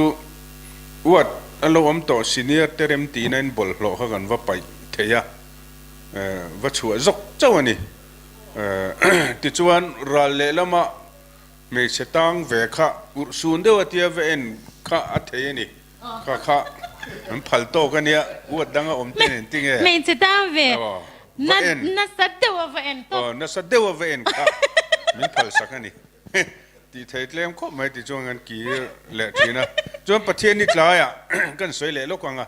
uat a lo awm tawh senior te rem tiin a inbawlhhlawh kha kan va paih thei a, va chhuah zawk chauh a ni. Tichuan ral lehlamah Hmeichhe tang ve kha urh sun deuh a tia va en kha a thei a ni. Kha kha an phal tawk a nia, uat dang a awm te nen tinge?
Hmeichhe tang ve nasa deuh a va en tawp.
Aw nasa deuh a va en kha min phal sak a ni. Tih thei tlem khawp mai ti chuan kan kir leh thin a. Chuan Pathian ni tlaiah kan sawi leh lawk ang a,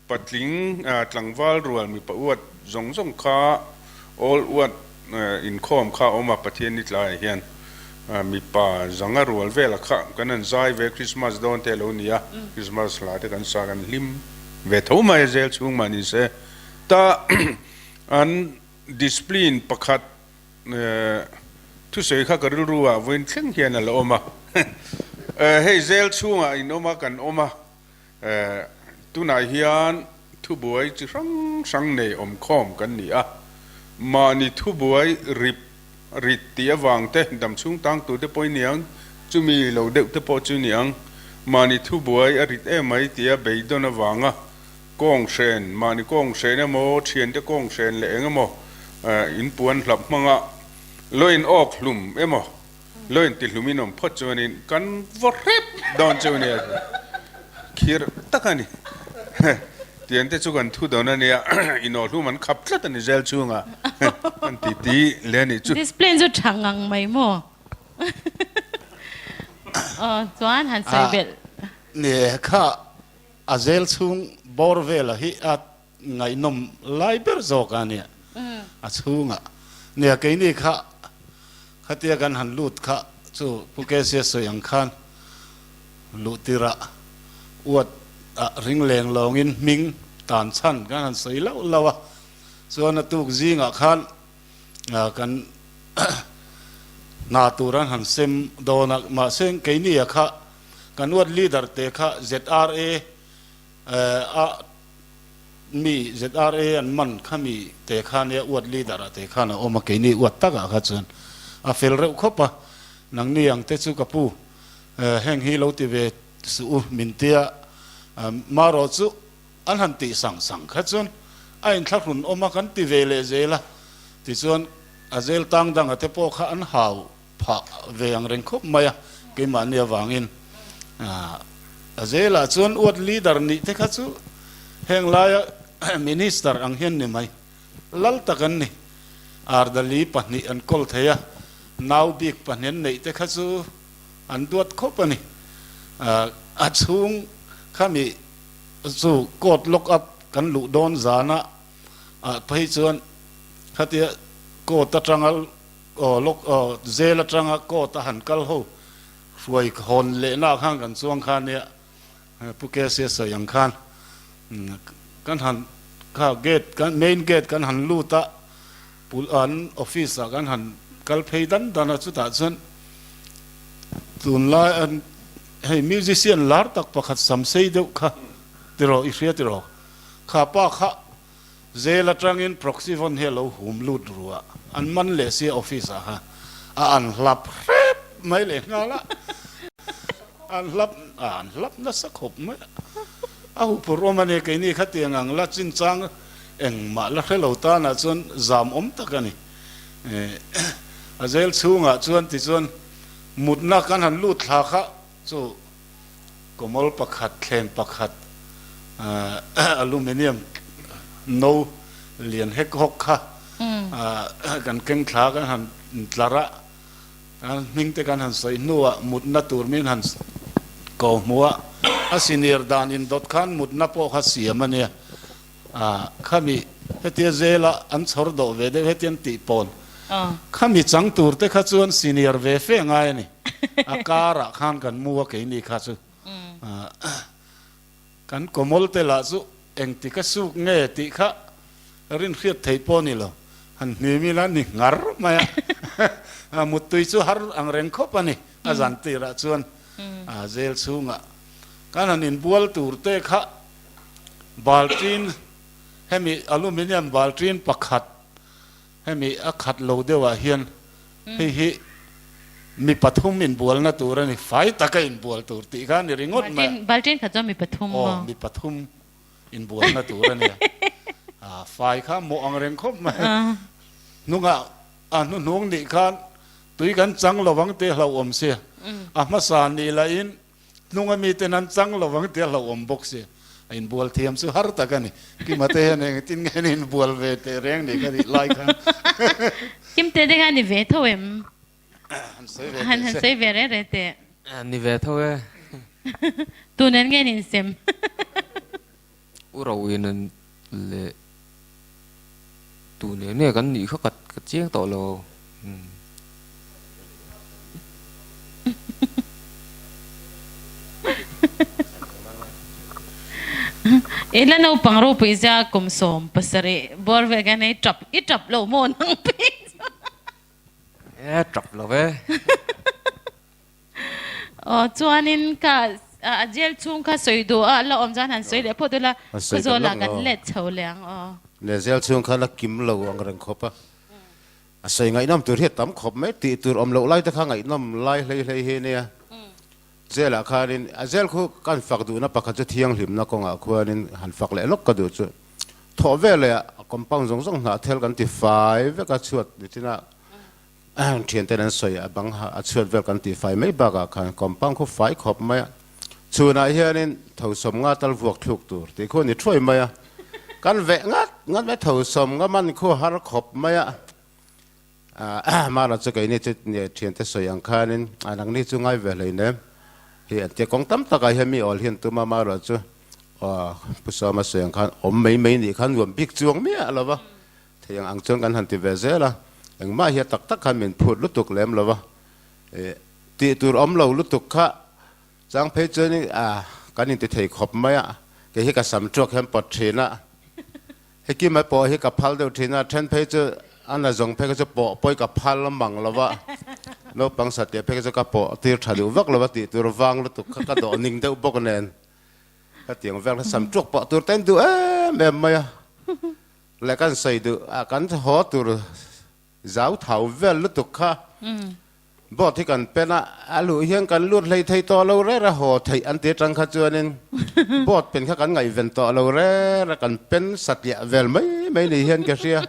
Patling tlangval rual mipa uat zawng zawng kha all uat inkhawm kha a awm a, Pathian ni tlaiah hian mipa zanga rual vela kha kan han zai ve, Christmas dawn te a lo ni a, Christmas hla te kan sa kan hlim ve tho mai a zel chhung mah ni se ta an discipline pakhat thusawi kha ka rilru ah vawiin thleng hian a la awm a, hei zel chhungah in awm a kan awm a. Tunah hian thubuai chi hrang hrang nei awmkhawm kan ni a, mahni thubuai rip rit tih avang te, damchhung tangtute pawh i ni ang, chumi lo deuh te pawh chu ni ang, mahni thubuai a rit em mai tia beidawn avanga kawng hren, mahni kawng hren emaw, thiante kawng hren leh eng emaw inpuan hlap hmanga lo in awk hlum emaw, Lo inti hlum in awm phawt chuanin kan vaw hrep dawn chu nia khir tak a ni. Tiang te chu kan thu dawn a nia, inawh hlum an khap tlat a ni zel chhunga kan ti ti leh a nih chu.
Discipline chu tha ngang mai maw? Aw chuan han sawi belh.
Ni e kha a zel chhung bawr vela hi a ngaihnawm lai ber zawk a nia a chhungah. Nia keini kha khatia kan han lut kha chu Pu Kesia sawi ang khan luh tirah uat ah ring leng lawngin hming tan chhan kan han sawi lauh lauh a, chuan a tuk zingah khan kan hna tur an han sem dawn a, mahse keini-a kha kan uat leader te kha ZRA a mi ZRA an man kha mi te kha nia uat leader ah te khan a awm a, keini uat takah kha chuan a fel reuh khawp a, nangni ang te chu ka pu heng hi lo ti ve suh u min tia marawh chu An han tih sang sang kha chuan a inthlahrun awm a kan ti ve leh zel a, tichuan a zel tang danga te pawh kha an hau phah ve ang reng khawp mai a, keimahni avangin a zelah chuan uat leader nih te kha chu heng laia minister ang hian ni mai, lal tak an ni. Ardali pahnih an kawl thei a, nau bik pahnih an neih te kha chu an duat khawp a ni. A chhung khami Chu court lock up kan luh dawn zana ah phei chuan khatia court atanga aw lock aw jail atanga court a han kal ho hruai hawn lehna ah khan kan chuang kha nia Pu Kc sawi ang khan kan han kha gate kan main gate kan han lut a pul an office ah kan han kal phei dan dan a chutah chuan tunlai an Hei musician lar tak pakhat sam sei deuh kha tiraw i hria tiraw? Kha pa kha jail atangin proxy vawn hi a lo hum lut ru a, an man leh sia office ah kha a an hlap hrep mai leh nghal a, an hlap a an hlap nasa khawp mai a, a huphurh awm a ni keini khatiang ang la chinchang engmah la hre lo tanah chuan zam awm tak a ni. A jail chhungah chuan tichuan Mutna kan han lut thla kha chu kawmawl pakhat, thleng pakhat, aluminium no lian hek hawk kha kan keng thla kan han tlar a, kan hming te kan han sawi hnuah mutna tur min han ko hmu a, a senior dan indawt khan mutna pawh kha siam a nia. Khami hetia zela an chhawr dawh ve deuh hetiang tih pawn khami chang tur te kha chuan senior ve fe ngai a ni. A karah khan kan mu a keini kha chu kan kawmawl te lah chu engtik a suk nge tih kha rin hriat theih pawh a ni lo. Han hnim ila ni ngar mai a, muttui chu har ang reng khawp a ni a zan tirah chuan zel chhungah kan han inbual tur te kha Balṭin, hemi aluminium balṭin pakhat hemi a khat lo deuhah hian hei hi mi pathum inbualna tur a ni, fai taka inbual tur tih kha a ni ringawt mai a.
Balṭin khat chuan mi pathum maw?
Aw, mi pathum inbualna tur a nia. Fai kha mawh ang reng khawp mai. Hnungah a hnuhnung nih khan tui kan chang lovang tih a hlauhawm sia. A hmasa nih lahin Hnunga miten an chang lo ang tia hlauhawm bawk si. A inbual thiam chu har tak a ni. Kima te hian engtin nge an inbual ve teh reng ni ka tih lai khan.
Kimte te kha ni ve tho em?
Han sawi ve teh se.
Han sawi ve reh reh teh.
Ni ve tho e.
Tun en nge an insem?
U Roin an leh tu nen nge kan nih kha ka chiang tawh lo.
I la naupang ropui zia kum 17 bawr vel khan i tap i tap lo maw nang phei chuan.
E tap lo e.
Aw chuanin ka a jail chhung kha sawi duh a la awm chuan han sawi leh phawt ula khawzawl ah kan let chho leh ang aw.
Le jail chhung kha la kim lo ang reng khawp a, a sawi ngaihnawm tur hi a tam khawp mai tih tur awm loh lai te kha ngaihnawm lai hlei hlei hi nia. Jail ah khanin a jail khu kan fak duhna pakhat chu thianghlimna kawngah khuanin han fak leh lawk ka duh chu thawh veleh ah compound zawng zawng hnah thel kan ti fai vek a chhuat nichina Thianten an sawi a bang a chhuat vel kan tih fai mai bakah khan compound khu fai khawp mai a, chhunah hianin thosawm nga tal vuak thluk tur tih khu a ni thuai mai a, kan veh ngat ngat mai thosawm nga man khu har khawp mai a. Mara chu keini chu thiante sawi ang khanin a nangni chu ngai ve hleinem hi an tia. Kawng tam takah hian mi awl hian tuma Mara chu Pu Sawma sawi ang khan awm mai mai nih khan nuam bik chuang miah lo va, thei ang ang chuan kan han ti ve zel a, engmah hi a tak tak khan min phut lutuk lem lo va, tih tur awm lo lutuk kha Chang phei chuan kan inti thei khawp mai a, kei hi ka sam tuak hian pawt thin a, heki mai pawh hi ka phal deuh thin a, then phei chu a na zawng phei kha chu pawh pawi ka phal mang lo va, naupang satliah phei kha chu ka pawh tir tha duh vak lo va tih tur vang lutuk kha ka dawh ning deuh bawk nen ka tiang vel kha sam tuak pawh tur ten duh em em mai a, leh kan sawi duh a kan haw tur zau thau vel lutuk kha. Boat hi kan pen a, a luh hian kan lut hlei thei tawh lo rêr a, haw theih an ti atang kha chuanin boat pen kha kan ngaihven tawh lo rêr a, kan pen satliah vel mai mai ni hian ka hria.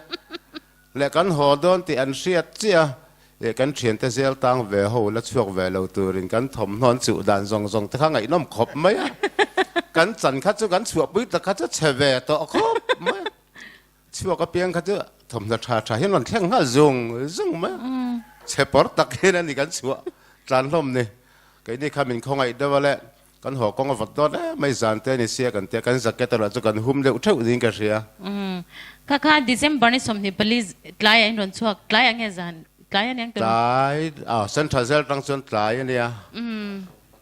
Leh kan haw dawn tih an hriat chiah a, leh kan thiante zel tang ve ho la chhuak ve lo turin kan thawmhnaw an chuh dan zawng zawng te kha ngaihnawm khawp mai a, kan chan kha chu kan chhuahpui tak kha chu chhe ve tawh khawp mai a. Chhuak apiang kha chu thawmhnaw tha tha hian rawn thleng nghal zung zung mai a, chhe pawr tak hian a ni kan chhuah tlan hlawm ni. Keini kha min khawngaih deuh a le, kan haw kawng a vawt dawt em mai zan te a ni sia kan tia, kan jacket erawh chu kan hum deuh theuh niin ka hria.
Kha kha December ni 24 tlaiah in rawn chhuak, tlai ang nge zan tlai a niang tawh?
Tlai, ah Central Jail atang chuan tlai a nia.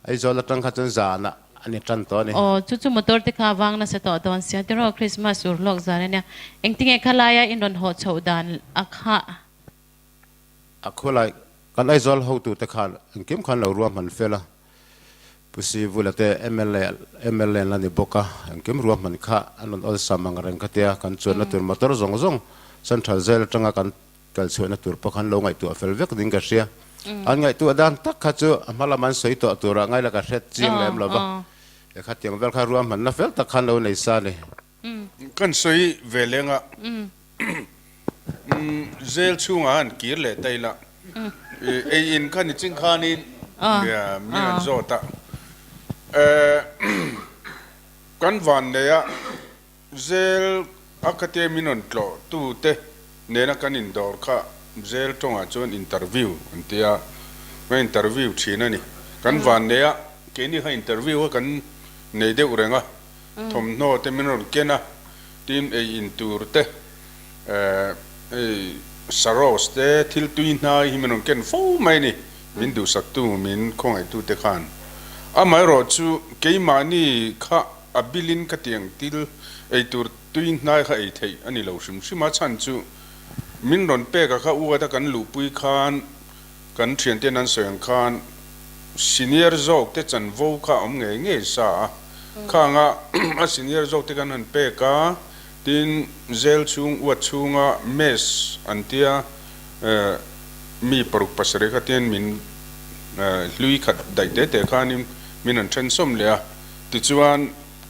Aizawl atang kha chuan zanah a ni tan tawh a ni.
Aw, chu chu motor te kha vang nasa tawh dawn sia tiraw Christmas ur hlawk zan a nia. Engtinge khalaia in rawn haw chhoh dan a kha?
A khawlai kan Aizawl hotute khan engkim khan lo ruahman fel a, Pu Sivula te mla mla an la ni bawk a, engkim ruahman kha an rawn awlsam ang reng kha tia kan chuanna tur motor zawng zawng Central Jail atanga kan Kal chhuahna tur pawh khan lo ngaihtuah fel vek ding ka hria. An ngaihtuah dan tak kha chu a hma lam an sawi tawh turah ngai la ka hret chiang lem lo va. He khatiang vel kha ruahmanna fel tak khan lo nei sa a ni.
Kan sawi ve leng a, jail chhungah han kir leh ta ila, ei in kha ni ching khanin min rawn zawt a, kan van nei a, Zel a khatia min rawn tlawh tu te nena kan indawr kha Zel tawngah chuan interview an ti a, kan interview thin a ni. Kan vannei a, keini kha interview kha kan nei deuh reng a, thawmhnaw te min rawn ken a, tin ei in tur te, hei saros te, thil tui hnai hi min rawn ken fo mai a ni, min duhsaktu, min khawngaihtu te khan. Amaherawhchu keimahni kha A bilin ka tiang til ei tur tui hnai kha ei theih a ni lo hrim hrim a, chhan chu min rawn pek a kha uat a kan luhpui khan kan thianten an sawi ang khan senior zawk te chanvo kha a awm ngei ngei sa a, khanga a senior zawk te kan han pek a, tin zel chhung uat chhunga mess an tia mi paruk pasarih kha tin min hlui khat daih te te khanin min rawn then sawm leh a. Tichuan,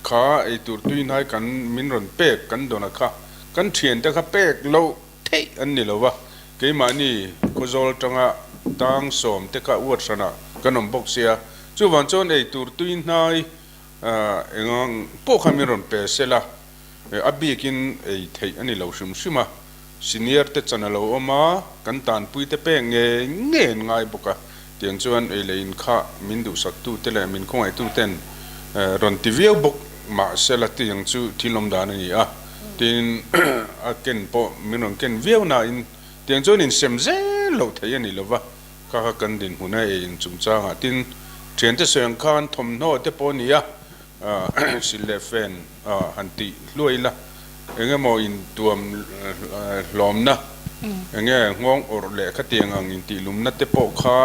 kha eitur tuihnai kan min rawn pek kan dawn a kha, kan thiante kha pek loh theih an ni lo va, keimahni Khawzawl atanga tang sawm te kha uat hranah kan awm bawk sia, chuvang chuan eitur tuihnai engang pawh kha min rawn pe sela, a bikin ei theih a ni lo hrim hrim a, Senior te chan a lo awm a, kan tanpui te pek ngei ngei an ngai bawk a, tiang chuan ei leh in kha min duhsaktu te leh min khawngaihtu ten rawn ti viau bawk mahsela tiang chu thil awm dan a ni a, tin a ken pawh min rawn ken viau nain tiang chuan insem zel loh theih a ni lova, kha kha kan dinhmun a ei in chungchangah tin thiante sawi ang khan thawmhnaw te pawh a ni a, Sil leh fan han tih hluai ila, eng emaw intuam hlawmna, eng nge nghawng awrh leh khatiang ang intihlumna te pawh kha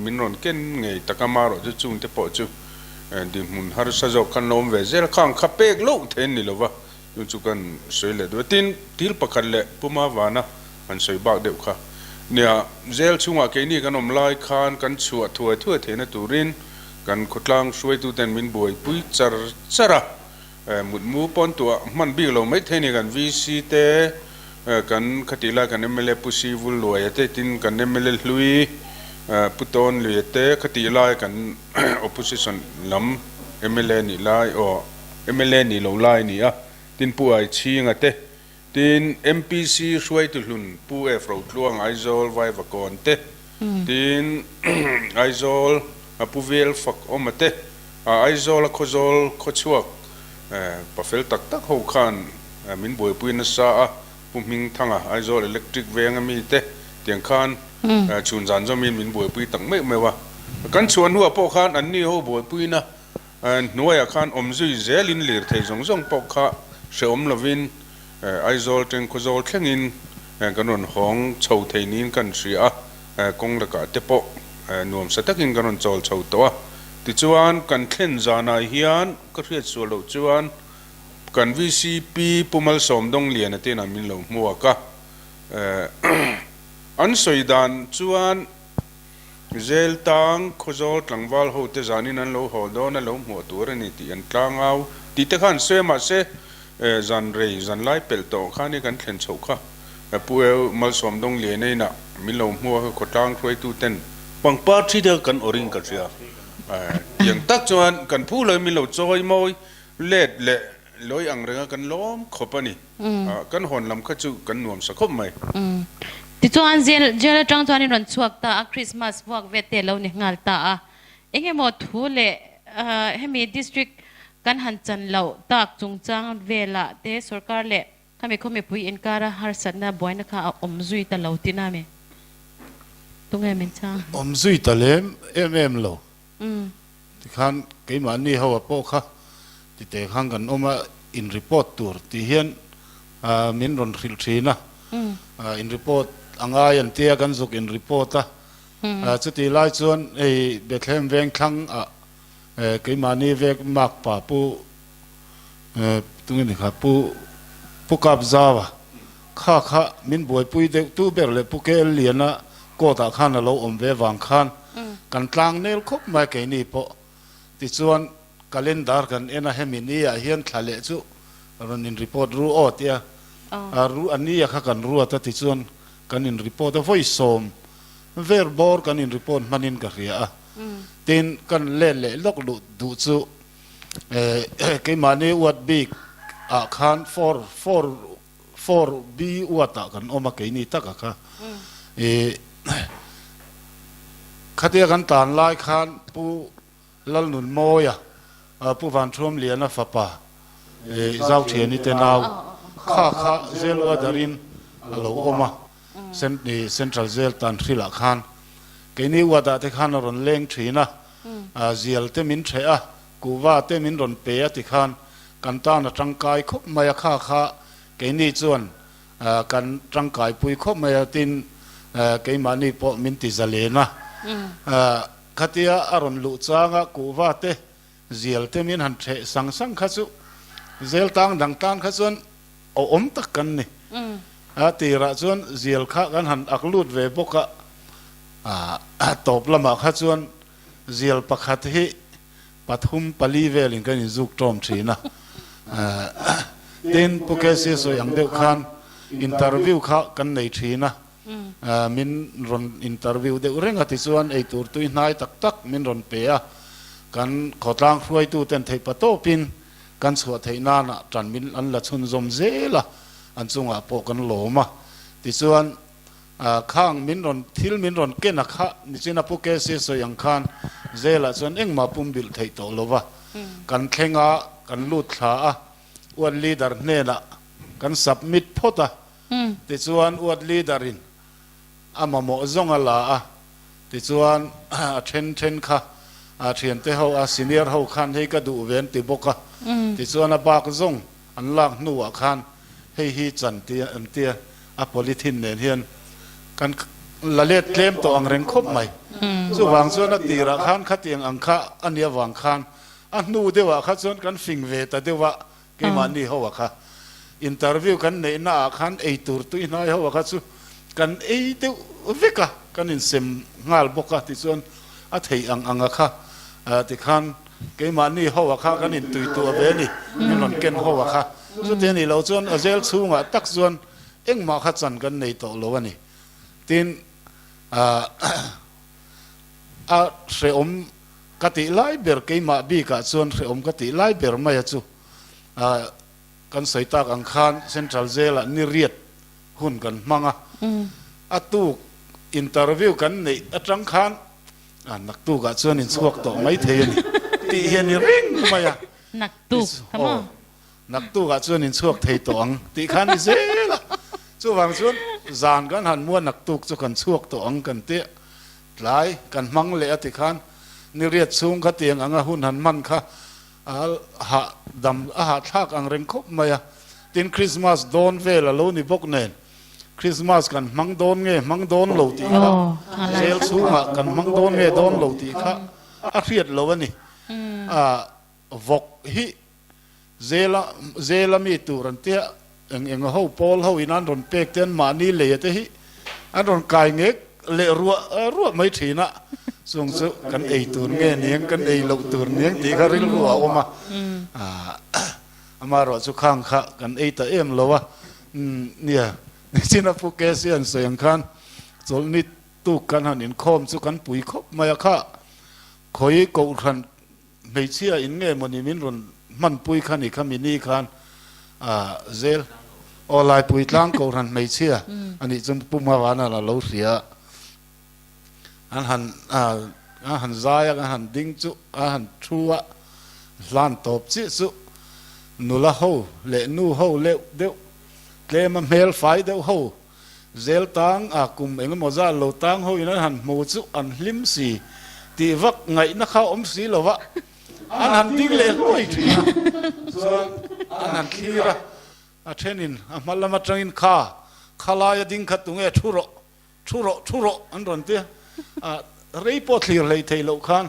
min rawn ken ngei tak a, marawh chu chung te pawh chu dinhmun harsa zawk khan la awm ve zel a, khang kha pek loh theih an ni lo va, chu chu kan sawi leh duh a. Tin, thil pakhat leh Puma Vana han sawi bak deuh kha nia, jail chhungah keini kan awm lai khan kan chhuah thuai thuai theihna turin, Kan khawtlang hruaituten min buaipui char char a, mutmu pawn tuah hman bik lo mai thei a ni. Kan VC te, kan khatih lai kan mla Pu Si Vulluaia te tin kan mla hlui Pu Tawn Luia te khatih lai kan opposition lam mla nih lai aw mla nih lo lai a ni a, tin Pu Aichhinga te. Tin, MPC hruaitu hlun Pu F Rotluang Aizawl Vaivakawn te, tin Aizawl Pu Vel Fak Awma te, Aizawl a Khawzawl khawchhuak pafel tak tak ho khan min buaipui nasa a, Pu Hmingthanga Aizawl Electric Veng a mi te tiang khan chhun zan zawmin min buaipui tak meuh meuh a. Kan chhuah hnuah pawh khan anni ho buaipuina Hnuaiah khan awm zui zelin lirthei zawng zawng pawh kha hrehawm lovin Aizawl teng Khawzawl thlengin kan rawn hawng chho thei niin kan hria a, kawng lakah te pawh nuamsa takin kan rawn chawl chho tawh a. Tichuan kan thlen zanah hian ka hriat sual loh chuan kan vcp Pu Malsawm Dawngliana te inah min lo hmuak a, an sawi dan chuan, Zel tang Khawzawl tlangval ho te zanin an lo haw dawn a lo hmuah tur a ni tih an tlangau tih te khan sawi a mahse zan rei zan lai pelh tawh khan i kan thlen chhoh kha Pu Eu Malsawm Dawng Lian a inah min lo hmuh a ka khawtlang hruaitu ten pangpar thi deuh kan awrin ka hria tiang tak chuan kan phu lo in min lo chawi mawi let leh Lawi ang renga kan lawm khawp a ni. Kan hawn lam kha chu kan nuam sa khawp mai.
Tichuan jail jail atang chuan in rawn chhuak ta a, Christmas vuak vet te lo ni nghal ta a. Eng emaw thu leh hemi district kan han chan loh tak chungchang velah te sorkar leh khami khaw mipui inkara harsatna buaina kha a awm zui ta lo tihna a mi? Tunge min chhang?
Awm zui ta lem em em lo. Tikhan keimahni ho a pawh kha tite khan kan awm a, in report tur tih hian min rawn hrilh thin a, in report a ngai an tia kan zuk in report a, chutih lai chuan hei Bethlehem Vengthlang ah keimahni vek makpa pu Tunge ni kha Pu Pu Kapzaua kha kha min buaipui deuh tu ber leh Pu KL Liana court ah khan a lo awm ve vang khan kan tlang nel khawp mai keini pawh. Tichuan calendar kan en a hemi ni ah hian thla leh chu rawn in report ru aw tia a ru a nia kha kan ruat a tichuan kan in report a vawi sawm ver bawr kan in report hmanin ka hria a. Tin kan let leh lawk luh duh chu Keimahni uat bik ah khan four four four B uat ah kan awm a keini tak a kha i khatia kan tan lai khan Pu Lalnunmawia Pu Vanthuamliana fapa i Zauthiani te nau kha kha zel uadarin a lo awm a Central Jail tan hrilah khan keini uat ah te khan a rawn leng thin a. Zial te min ṭheh a, kuhva te min rawn pe a ti khan kan tan a ṭangkai khawp mai a, kha kha keini chuan kan ṭangkaipui khawp mai a, tin keimahni pawh min ti zalen a. Khatia a rawn luh changa kuhva te zial te min han ṭheh sang sang kha chu zel tang dang tan kha chuan awm tak kan ni. A tirah chuan zial kha kan han ak lut ve bawk a. A tawp lamah kha chuan zial pakhat hi pathum pali velin kan inzuk tawm thin a. Tin, Pu KC sawi ang deuh khan interview kha kan nei thin a, min rawn interview deuh reng a tichuan eitur tui hnai tak tak min rawn pe a, kan khawtlang hruaituten theihpa tawpin kan chhuah theih nana tan min an la chhunzawm zel a, an chungah pawh kan lawm a. Tichuan. Khang min rawn thil min rawn ken a kha nichina Pu KC sawi ang khan Zelah chuan engmah pum bilh theih tawh lo va, kan thleng a, kan lut thla a, Ward Leader hnenah kan submit phawt a, tichuan Ward Leader in a mamawh zawng a la a, tichuan a then then kha a thiante ho a senior ho khan hei ka duh ve an ti bawk a, tichuan a bak zawng An lak hnuah khan hei hi chan tia an tia a polythene nen hian kan la let tlem tawh ang reng khawp mai. Chuvang chuan a tirah khan khatiang ang kha a nih avang khan a hnu deuhah kha chuan kan fing ve ta deuh a keimahni ho ah kha interview kan neihna ah khan ei tur tui hnai ho ah kha chu kan ei deuh vek a kan insem nghal bawk a tichuan a theih ang anga kha tikhan Keimahni ho a kha kan intuituah ve a ni, min rawn ken ho a kha. Chuti a nih loh chuan a zel chhungah tak chuan engmah kha chan kan nei tawh lo a ni. Tin, a hrehawm ka tih lai ber, keimah bikah chuan hrehawm ka tih lai ber mai a chu. Kan sawi tak ang khan Central Jail-ah ni riat hun kan hmang a, a tuk interview kan neih atang khan a naktukah chuan in chhuak tawh mai thei a ni tih hian i ring mai a.
Naktuk kha maw?
Aw, naktukah chuan in chhuak thei tawh ang tih khan i zel a. Chuvang chuan zan kan han mua naktuk chu kan chhuak tawh ang kan tia tlai kan hmang leh a ti khan ni riat chhung kha tiang anga hun han hman kha A hah dam a hahthlak ang reng khawp mai a, tin Christmas dawn vel a lo ni bawk nen Christmas kan hmang dawn nge hmang dawn lo tih kha jail chhungah kan hmang dawn nge dawn lo tih kha a hriat lo a ni. A vawk hi jail a jail a mi tur an tia Eng eng ho pawl ho in an rawn pek te an mahni lei a te hi an rawn kai ngek leh ruah ruah mai thin a, chung chu kan ei tur nge niang kan ei loh tur niang tih kha rilru a awm a, amaherawh chu khang kha kan ei ta em lo a, nia nichin a Pu KC an sawi ang khan chawlhni tuk kan han inkhawm chu kan pui khawp mai a kha khawi kohhran Hmeichhia in nge mawni min rawn hmanpui kha ni kha mini khan zel aw Laipui tlang kohhran hmeichhia a nih chu Pu Mavana la lo hria an han an han zai a an han ding chu an han thu a hlan tawp chiah chu nula ho leh nu ho leuh deuh tlema hmel fai deuh ho Zel tang a kum engemaw zat lo tang ho in an han hmu chu an hlim si tih vak ngaihna kha awm si lo va, an han ding leh hluai thin a, chuan an han thlir a, a thenin a hma lam atangin kha khalai a ding kha tunge thu rawh, thu rawh, thu rawh an rawn ti a, rei pawh thlir hlei thei loh khan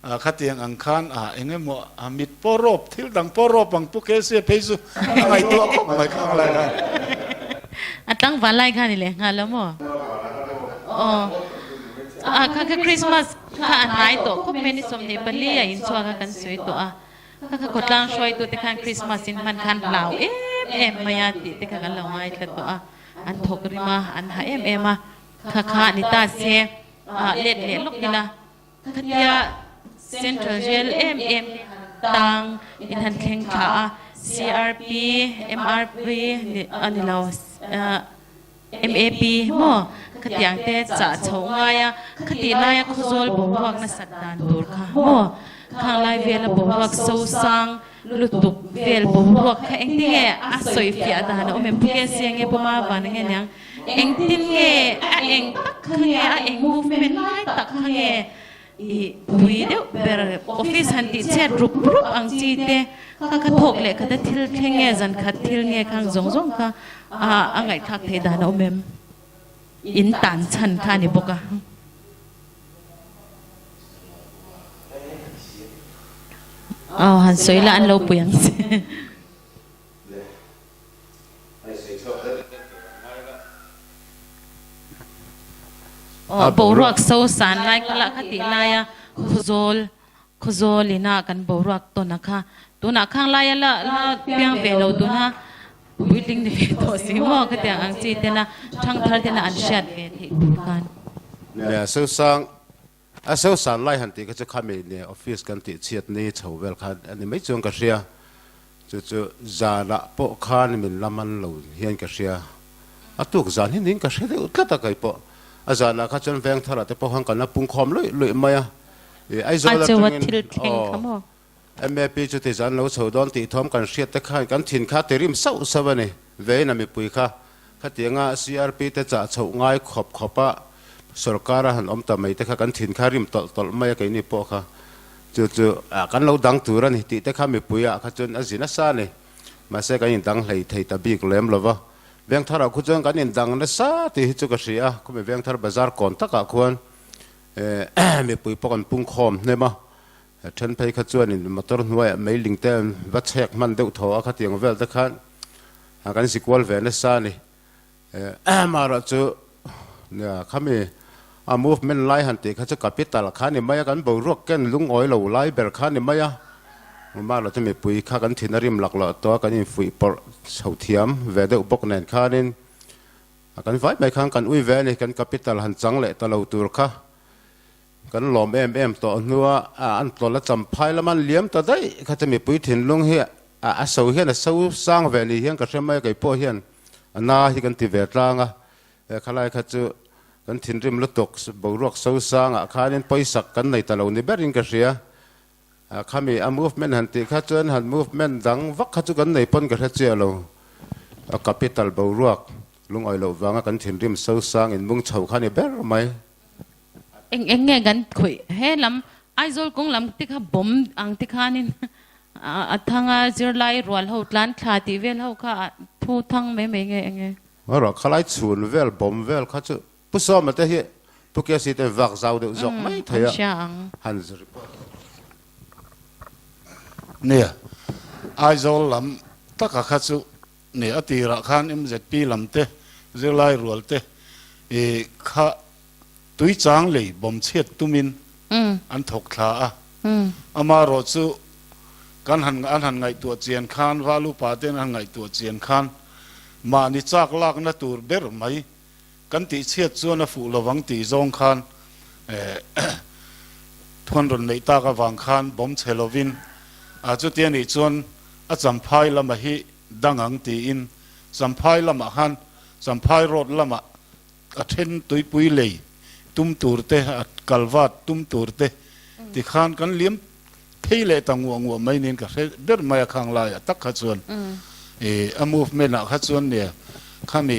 Khatiang ang khan a eng emaw a mit pawh rawp, thil dang pawh rawp ang pu KC phei chu a ngaihtuah khawp mai khang lai khan.
A tlangval lai khan i leh nghal a maw? Aw. A kha kha Christmas kha a hnai tawh khawp mai ni 24 a inchhuak a kan sawi tawh a. Kha kha khawtlang hruaitute khan Christmas in hman khan hlau em em mai a tih te kha kan lo ngaithla tawh a. An thawk rim a, an ha em em a. Kha kha ni ta se let leh lawk ila. Khatia Central Jail em em tang in han thleng thla a, CRP, MRP a ni lo, MAP maw khatiang te chah chhoh ngai a, khatih laia Khawzawl boruak nasat dan tur kha maw, khang lai vela boruak sosang lutuk vel boruak kha engtin nge a sawi fiah dan a awm em? Pu KC nge Pu Mavan nge niang? Engtin nge a eng tak kha nge a eng movement lai tak kha nge i pui deuh ber office han tih chhiat rup rup ang chi te kha kha thawk leh khat a thil thleng nge zan khat thil nge khang zawng zawng kha a a ngaihthlak theih dan a awm em? In tan chhan kha a ni bawk a. Aw han sawi la an lo pui ang che. Aw boruak so san lai kha lah kha tih laia Khawzawl Khawzawl ina kan boruak tawn a kha tunah khang laia la la piang ve lo tuna puitling ni ve tawh si maw khatiang ang chi tena thangthar tena an hriat ve theih tur khan.
Nia Sosang A sosan lai han tih kha chu khami nia office kan tih chhiat ni chho vel kha a ni mai chuan ka hria. Chu chu zanah pawh khan min la man lo hian ka hria. A tuk zan hi niin ka hre deuh tlat a kei pawh. A zanah kha chuan veng tharah te pawh khan kan la pungkhawm luih luih mai a. Ih Aizawl
A cheua
atangin
thil thleng kha
aw
maw?
MAP chu ti zan lo chho dawn tih thawm kan hriat te khan kan thin kha ti rim sauh sauh a ni. Vein a mipui kha khatianga CRP te chah chhoh ngai khawp khawp a sorkar a han awm ta mai te kha kan thin kha rim tawlh tawlh mai a keini pawh kha chu chu kan lo dang tur a ni tih te kha mipui ah kha chuan a zi nasa a ni. Mahse kan indang hlei thei ta bik lem lo va. Vengthar ah khu chuan kan indang nasa tih hi chu ka hria a, khumi Vengthar bazar kawn takah khuan mipui pawh kan pungkhawm hnem a. Then phei kha chuanin motor hnuaiah meiling te an va chhek hman deuh thaw a, khatiang vel te khan kan zi kual ve nasa a ni. Amaherawh chu khami a movement lai han tih kha chu capital kha a ni mai a, kan boruak ken lungawi lo lai ber kha a ni mai a. Amaherawh chu mipui kha kan thin a rim lak loh tawh a, kan infuih pawrh chho thiam ve deuh bawk nen khanin kan vai mai khan kan ui ve a ni, kan capital han chang leh ta lo tur kha. Kan lawm em em tawh hnua an tlawlh a champhai lama an liam ta daih kha chu mipui thinlung hi A so hian a so sang ve ni hian ka hre mai a, kei pawh hian a na hi kan ti ve tlang a, he khalai kha chu kan thinrim lutuk boruak so sangah khanin pawisak kan nei ta lo ni berin ka hria. Khami a movement han tih kha chuan han movement dang vak kha chu kan nei pawn ka hre chiah lo. A capital boruak lungawi loh vanga kan thinrim so sang in mung chho kha ni ber mai.
Eng eng nge kan khawih he lam Aizawl kawng lam te kha bomb ang te khanin a thang a zirlai rual ho tlan thla tih vel ho kha a thu thang mai mai nge eng nge.
Rawh khalai chhun vel bomb vel kha chu Pu Sawma te hi Pu Kesi te vak zau deuh zawk mai thei a han report.
Nia, Aizawl lam taka kha chu Ni a tirah khan MZP lam te, zirlai rual te i kha tui chang lei bawm chhiat tumin an thawk thla a. Amaherawh chu kan han an han ngaihtuah chian khan, Val upa ten an han ngaihtuah chian khan mahni chak lakna tur ber mai kan tih chhiat chuan a fuh lovang tih zawng khan thuan rawn neih tak avang khan bawm chhe lovin a chutia nih chuan a Champhai lama hi dang ang tiin Champhai lamah khan Champhai road lamah a then tuipui lei tum tur te a kalvat tum tur te tikhan kan liam phei leh ta nguah nguah mai niin ka hre ber mai a khang laiah tak kha chuan ih a movement ah kha chuan nia khami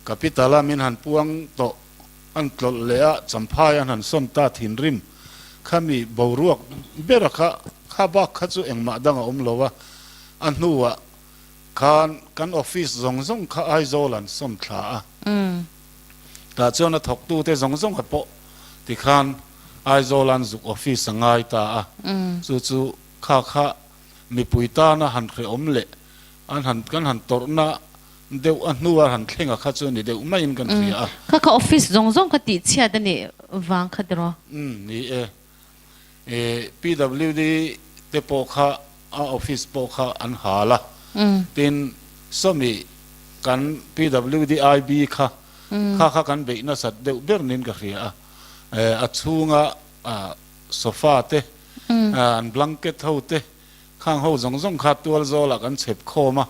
capital a min han puang tawh an tlawlh leh a Champhai an han sawn ta thinrim khami boruak bera kha kha bak kha chu engmah dang a awm lo a a hnuah khan kan office zawng zawng kha Aizawl an sawn thla a tah chuan a thawktute zawng zawng a pawh tikhan Aizawl an zuk office a ngai ta a, chu chu kha kha mipui tana han hrehawm leh an han kan han tawrhna deuh a hnua han thlenga kha chu ni deuh maiin kan hria a.
Kha kha office zawng zawng kha tih chhiat a nih vang kha tiraw?
Umm ni e. E PWD te pawh kha a office pawh kha an hal a, tin sawmi kan PWD IB kha kha kha kan beih nasat deuh ber niin ka hria a. A chhunga sofa te, an blanket ho te, khang ho zawng zawng kha tual zawlah kan chhep khawm a,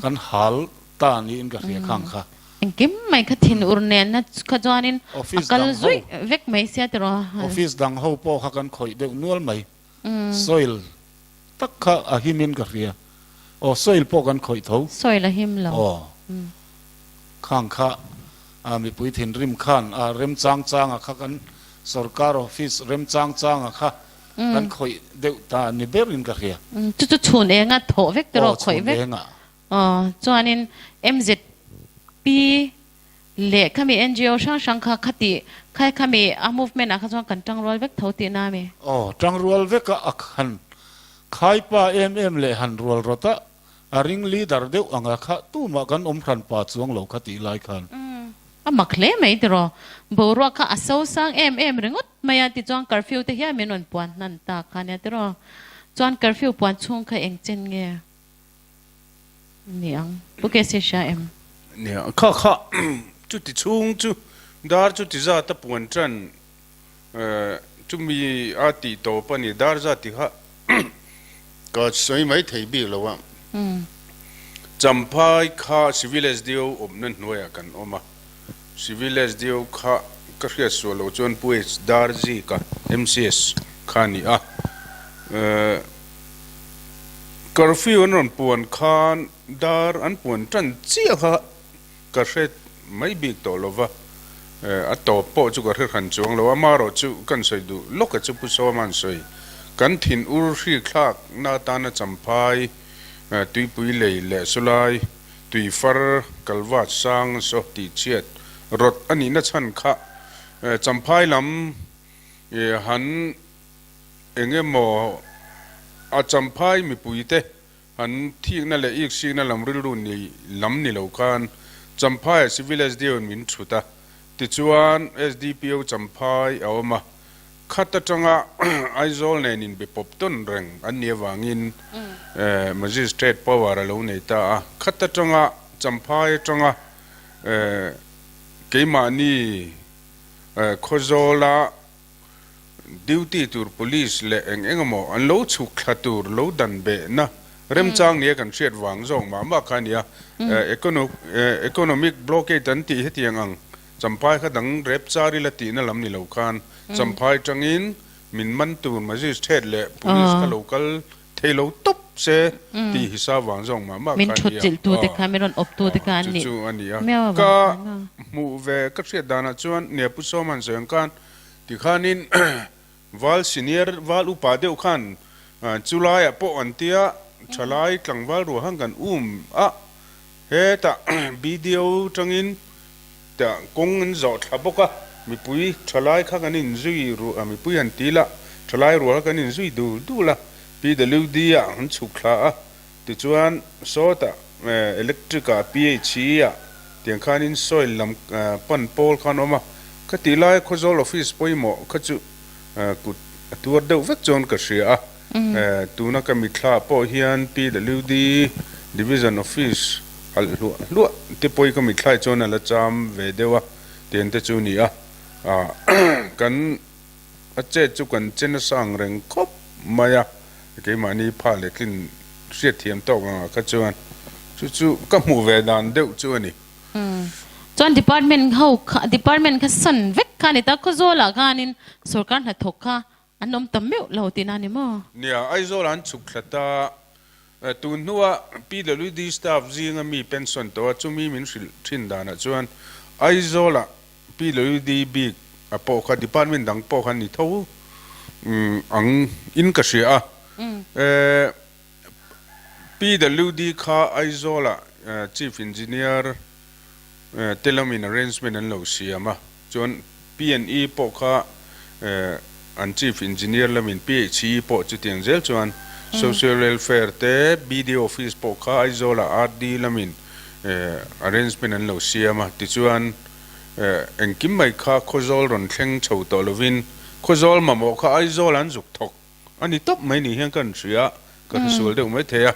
kan hal ta niin ka hria khang kha.
Engkim mai kha thin ur nenna kha chuanin a kal zuih vek mai sia tiraw.
Office dang ho pawh kha kan khawih deuh nual mai. Soil tak kha a himin ka hria. Aw soil pawh kan khawih tho.
Soil a him lo.
Aw. Khang kha a mipui thinrim khan a remchang changa kha kan sorkar office remchang changa kha kan khawih deuh ta ni berin ka hria.
Chu chu chhun enga thawh vek te rawh khawih vek.
Aw chhun enga.
Aw chuanin MZP leh khami NGO hrang hrang kha khati khai khami a movement ah kha chuan kan tangrual vek tho tihna a mi?
Aw tangrual vek a a han khaipa em em leh han rual rawt a A ring leader deuh anga kha tumah kan awm hran pa chuang lo kha tih lai khan.
A mak hle mai tiraw. Boruak kha a so sang em em ringawt mai a tichuan curfew te hian min rawn puan hnan ta kha nia tiraw. Chuan curfew puan chhung kha eng chen nge ni ang Pu Kesi hria em?
Nia kha kha chuti chhung chu dar chuti zat a puan tan Chumi a tih tawp a ni, dar zat ti kha ka sawi mai thei bik lo a. Champhai kha Civil SDO awmna hnuaiah kan awm a, Civil SDO kha ka hriat sual loh chuan Pu H Darzika, MCS, kha a ni a. Curfew an rawn puan khan dar an puan tan chiah kha Ka hre mai bik tawh lo va, a tawp pawh chu ka hre hran chuang lo. Amaherawh chu kan sawi duh lawk a chu Pu Sawma'n sawi, kan thin ur hri thlakna atana champhai tuipui lei leh sawlai tuifar kalvat sang saw tih chhiat rawt a nihna chhan kha champhai lam han eng emaw a champhai mipuite An thikna leh iksikna lam rilru ni lam ni lo khan Champhaiah Civil SDO in min thut a, tichuan SDPO Champhai a awm a, khat atanga Aizawl nen inbe pawp tawn reng an nih avangin Magistrate power a lo nei ta a, khat atanga Champhai atanga keimahni Khawzawla Duty tur police leh eng eng emaw an lo chhuk thla tur lo dan behna Remchang nia kan hriat vang zawk mah mah kha a nia. Economic blockade an tih hetiang ang Champhai kha dang rep char ila tihna lam ni lo khan Champhai tangin min man tur magistrate leh police kha lo kal thei lo tawp se tih hisa vang zawk mah mah
Min
kha a
thut
nia.
chilh tu te kha, min rawn awp tu te kha an
Chu
nih
chu a nia.
miau avang
Ka
khan a.
hmuh ve ka hriat danah chuan nia Pu Sawman sawi ang khan tikhanin Val senior val upa deuh khan chu laiah pawh an tia thalai tlangval ruah khan kan um a, hetah BDO tangin tah kawng an zawh thla bawk a, mipui thalai kha kan inzui ruah mipui han ti la thalai ruah kha kan inzui dul dul a, PWD ah an chhuk thla a, tichuan sawtah electric ah PHE ah tiang khanin soil lam pan pawl khan awm a, ka tih lai Khawzawl office pawimawh kha chu kut a tuar deuh vek chuan ka hria a, tuna ka mitthla pawh hian PWD Division Office alh hluah hluah te pawh hi ka mithlai chuan a la cham ve deuh a, tiang te chu ni a, kan a chet chu kan che nasa ang reng khawp mai a, keimahni pha leh tlin hriatthiam tawk angah kha chuan chu chu ka hmuh ve dan deuh chu a ni.
Chuan department ho kha department kha san vek kha a ni ta, Khawzawlah khanin sorkar hnathawk kha an awm ta meuh lo tihna a ni maw?
Nia, Aizawl an chhuk thla ta. Tun hnua PWD staff zinga mi pension tawh a, chumi min hrilh thin danah chuan Aizawlah PWD bik a pawh kha department dang pawh kha ni tho ang in ka hria a. PWD kha Aizawlah Chief Engineer te lamin arrangement an lo siam a, chuan PNE pawh kha an Chief Engineer lamin PHE pawh chutiang zel chuan Social Welfare te BD Office pawh kha Aizawlah RD lamin arrangement an lo siam a, tichuan engkim mai kha Khawzawl rawn thleng chho tawh lovin Khawzawl mamawh kha Aizawl an zuk thawk A ni tawp mai ni hian ka han hria a, ka hresual deuh mai thei a,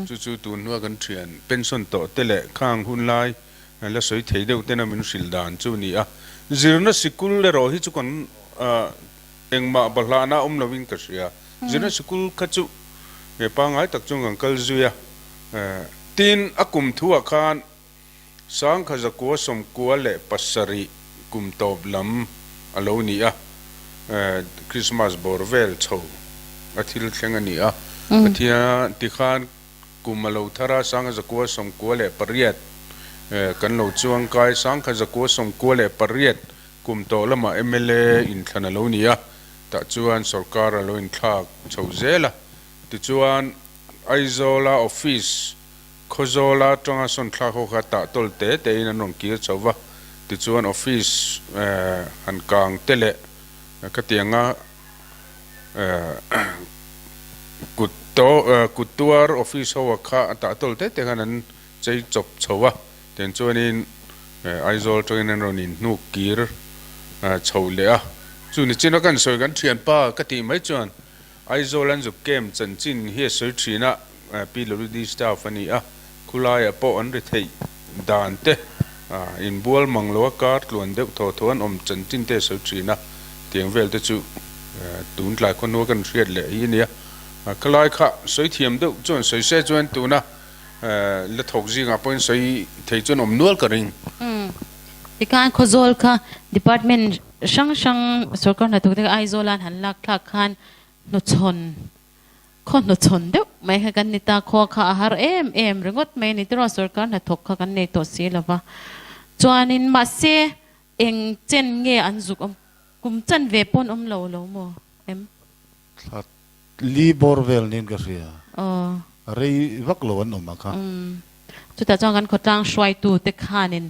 chu chu tun hnua kan thian pension tawh te leh khang hun lai la sawi thei deuh tena min hrilh dan chu a ni a. Zirna sikul erawh hi chu kan engmah bahlahna awm lovin ka hria. Zirna sikul kha chu he pangngai tak chuan kan kal zui a, tin a kum thuah khan Sangkha 1997 kum tawp lam a lo ni a, Krismas bawr vel chho a thil thleng a ni a. Pathian tikhan kum a lo thar a, 1998 kan lo chuang kai, 1998 kum tawh lamah mla inthlan a lo ni a, tah chuan sorkar a lo inthlak chho zel a. Tichuan Aizawla office Khawzawla atanga sawn thlak ho kha tah tawl te te in an rawn kir chho va, tichuan office han kang te leh khatianga kut kut tuar office ho a kha a tah tawl te te khan an chei chawp chho va, tiang chuanin Aizawl atangin an rawn inhnuk kir chho leh a. Chu nichina kan sawi kan thianpa ka tih mai chuan Aizawl an zuk camp chanchin hi a sawi thin a, PWD staff a ni a, khulaiah pawh an ri theih dan te, inbual mang lo a kar tluan deuh thaw thaw an awm chanchin te a sawi thin a, tiang vel te chu tun tlai khawnua kan hriat leh hi a nia. Khalai kha sawi thiam deuh chuan sawi se chuan tuna la thawk zingah pawhin sawi thei chuan awm nual ka ring.
Tikhan Khawzawl kha department hrang hrang sorkar hnathawk te kha Aizawl an han lak thlak khan hnuchhawn khaw hnuchhawn deuh mai kha kan ni ta, khua kha a har em em ringawt mai a ni tiraw sorkar hnathawk kha kan nei tawh si lova chuanin mahse eng chen nge an zuk awm kum chan ve pawn awm lo lo maw em?
Thla Li bawr vel niin ka hria. Rei vak lo an awm a kha.
Chutah chuan kan khawtlang hruaitute khanin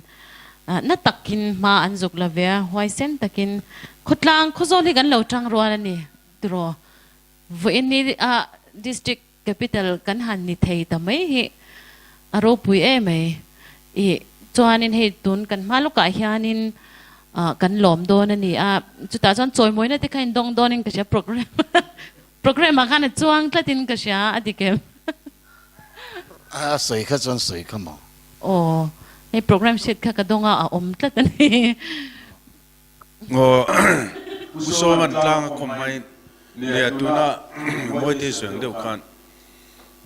na takin hma an zuk la ve a, huaisen takin khawtlang khawzawl hi kan lo tang rual a ni tiraw. Vawiin ni a district capital kan han ni thei ta mai hi a ropui em mai. Ih chuanin hei tun kan hma lawkah hianin kan lawm dawn a ni a, chutah chuan chawimawina te kha in dawng dawnin ka hria program program ah khan a chuang tlatin ka hria a dik em?
A sawi kha chuan sawi kha maw?
Aw, hei program sheet kha ka dawng a, a awm tlat a ni.
Aw, U Sawman tlang a khawm hmain nia tuna Mawite sawi ang deuh khan.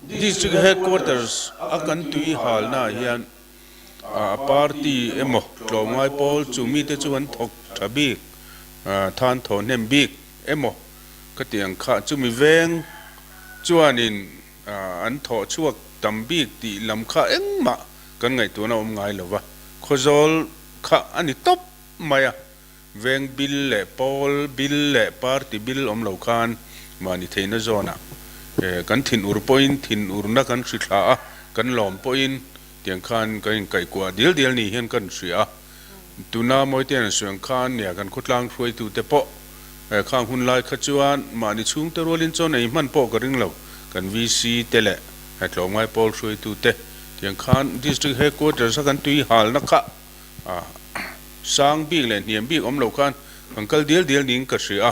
District Headquarters a kan tui halna ah hian a party emaw tlawmngai pawl chu mite chu an thawk tha bik, than thaw hnem bik emaw ka ti ang kha. Chumi veng chuanin an thawh chhuak tam bik tih lam kha engmah kan ngaihtuahna awm ngai lo va, Khawzawl kha a ni tawp mai a. Veng bill leh pawl bill leh party bill awm lo khan mahni theihna zawnah kan thinur pawhin thinurna kan hri thla a, kan lawm pawhin tiang khan kan inkaihkuah dial dial ni hian kan hria a. Tuna Mawitean an sawi ang khan nia kan khawtlang hruaitute pawh khang hun lai kha chuan mahni chhungte rualin chawn ei hman pawh ka ring lo, kan VC te leh tlawmngai pawl hruaitute tiang khan District Headquarters a kan tui halna kha A sang bik leh hniam bik awm lo khan kan kal dial dial niin ka hria a,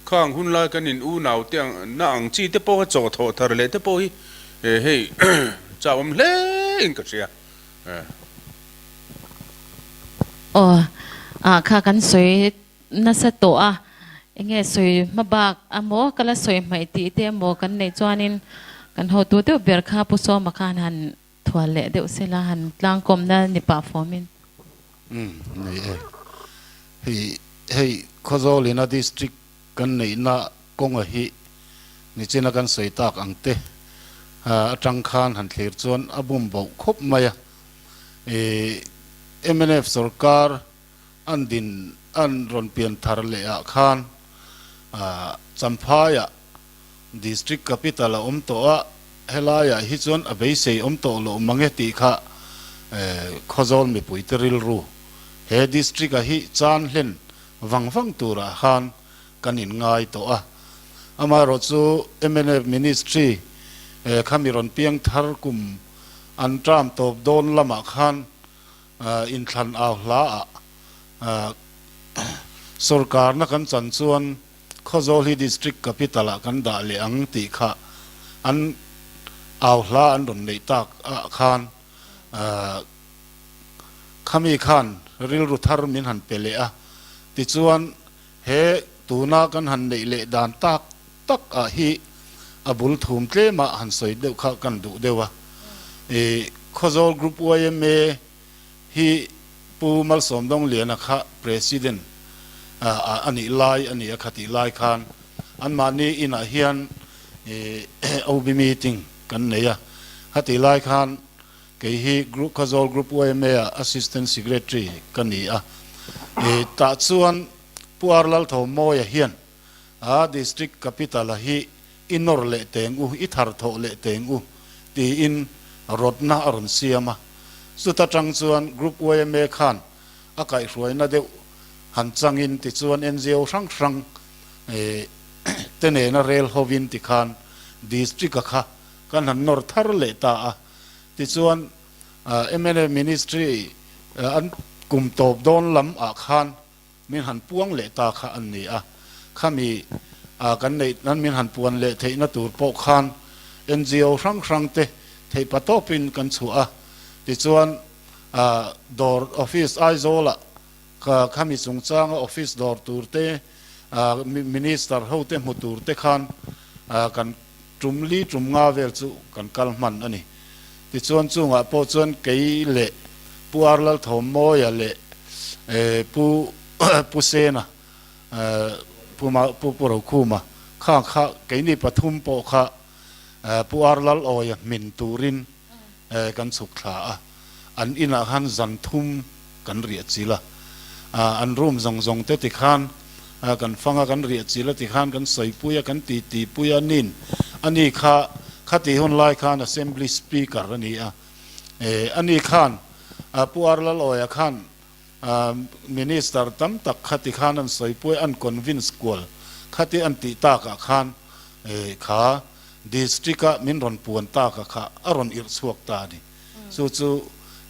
khang hun lai kan in unau te ang na ang chi te pawh kha chaw thawh thar leh te pawh hi hei chau awm hle in ka hria.
Aw ah kha kan sawi nasa tawh a, enge sawi hma bak amaw ka la sawi hmaih tih te emaw kan neih chuanin kan hotu deuh ber kha Pu Sawma khan han Thual leh deuh sela han tlangkawmna ni pah fawmin.
Umm nei e. Hei hei Khawzawlina district kan neihna kawnga hi nichina kan sawi tak ang te atang khan han thlir chuan a bum boh khawp mai a. Ih mnf sorkar an din an rawn pian thar leh ah khan Champhaiah District Capital a awm tawh a, helaiah hi chuan a beisei awm tawh loh mang e tih kha Khawzawl mipuite rilru he District-a hi chan hlen vang vang turah khan kan inngai tawh a. Amaherawhchu mnf Ministry khami rawn piang thar kum an term tawp dawn lamah khan inthlan au hlaah sorkarna kan chan chuan Khawzawl hi District Capital ah kan dah leh ang tih kha an au hla an rawn neih tak ah khan khami khan rilru thar min han pe leh a, tichuan he tuna kan han neih leh dan tak tak ah hi a bul thum tlem ah han sawi deuh kha kan duh deuh a. Khawzawl Group yma Hi Pu Malsawmdawngliana kha President a nih lai a ni a khatih lai khan anmahni inah hian OB meeting kan nei a. Khatih lai khan kei hi Khawzawl Group yma ah Assistant Secretary ka ni a. Tah chuan Pu R Lalthawmawia hian a District Capital a hi i nawr leh teng u, i thar thawh leh teng u tiin rawtna a rawn siam a. Chuta tang chuan Group yma khan a kaihhruaina deuh han changin tichuan NGO hrang hrang te nena rel hovin tikhan District-a kha kan han nawr thar leh ta a. Tichuan mna Ministry an kum tawp dawn lam ah khan Min han puang leh ta kha an ni a, khami a kan neih nan min han puan leh theihna tur pawh khan NGO hrang hrang te theih pa tawpin kan chhuah a, tichuan a dawr office Aizawl ah ka khami chungchanga office dawr tur te a minister ho te hmu tur te khan a kan tum li tum nga vel chu kan kal hman a ni. Tichuan chungah pawh chuan kei leh Pu Arlalthawmmawia leh Pu Pu Sena, Pu Pu Pu Rokhuma kha kha keini pathum pawh kha Pu Arlalawia hmin turin kan chhuk thla a. An inah khan zan thum kan riah chil a. An room zawng zawng te tikhan kan fang a, kan riah chil a tikhan kan sawipui a, kan titipui a nin a ni kha khati hun lai khan Assembly Speaker a ni a. Ani khan Pu R Lalawia khan Minister tam tak khati khan an sawipui an convince kual khati an tih takah khan kha District a min rawn puan taka kha a rawn irh chhuak ta a ni. Chu chu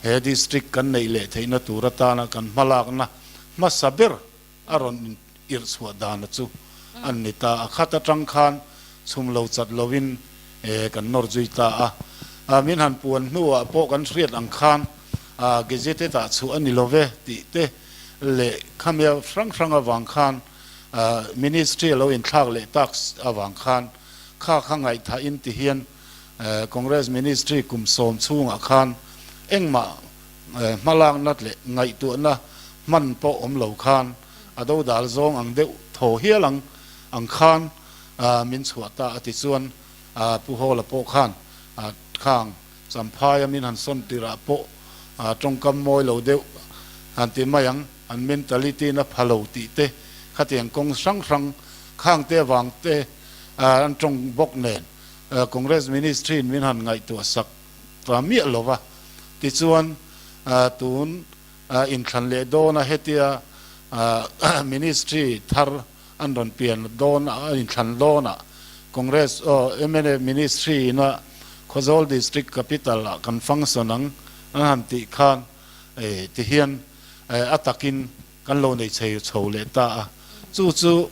he District kan neih leh theihna tur atana kan hmalakna hmasa ber a rawn irh chhuah dana chu an ni ta a. Khat atang khan chhum lo chat loin kan nawr zui ta a. Min han puan hnuah pawh kan hriat ang khan Gazetted ah chhuah a ni lo ve tih te leh khamia hrang hrang avang khan Ministry a lo inthlak leh tak avang khan kha kha ngaihthahin ti hian. Congress Ministry kum sawm chhungah khan engmah hmalakna leh ngaihtuahna hman pawh awm lo khan a dodal zawng ang deuh thaw hial ang ang khan min chhuah ta a ti chuan Pu Hawla pawh khan khang Champhaia min han sawn tirah pawh tawngkam mawi lo deuh han ti mai ang, an mentality na pha lo tih te khatiang kawng hrang hrang khang te avang te an tawng bawk nen Congress Ministry in min han ngaihtuah sak ta miah lo va. Tichuan tun inthlan leh dawna hetia Ministry thar an rawn pian dawn a, an inthlan dawnah Congress aw mnf Ministry ina Khawzawl District Capital ah kan function ang an han tih khan ti hian a takin kan lo nei chei chho leh ta a. Chu chu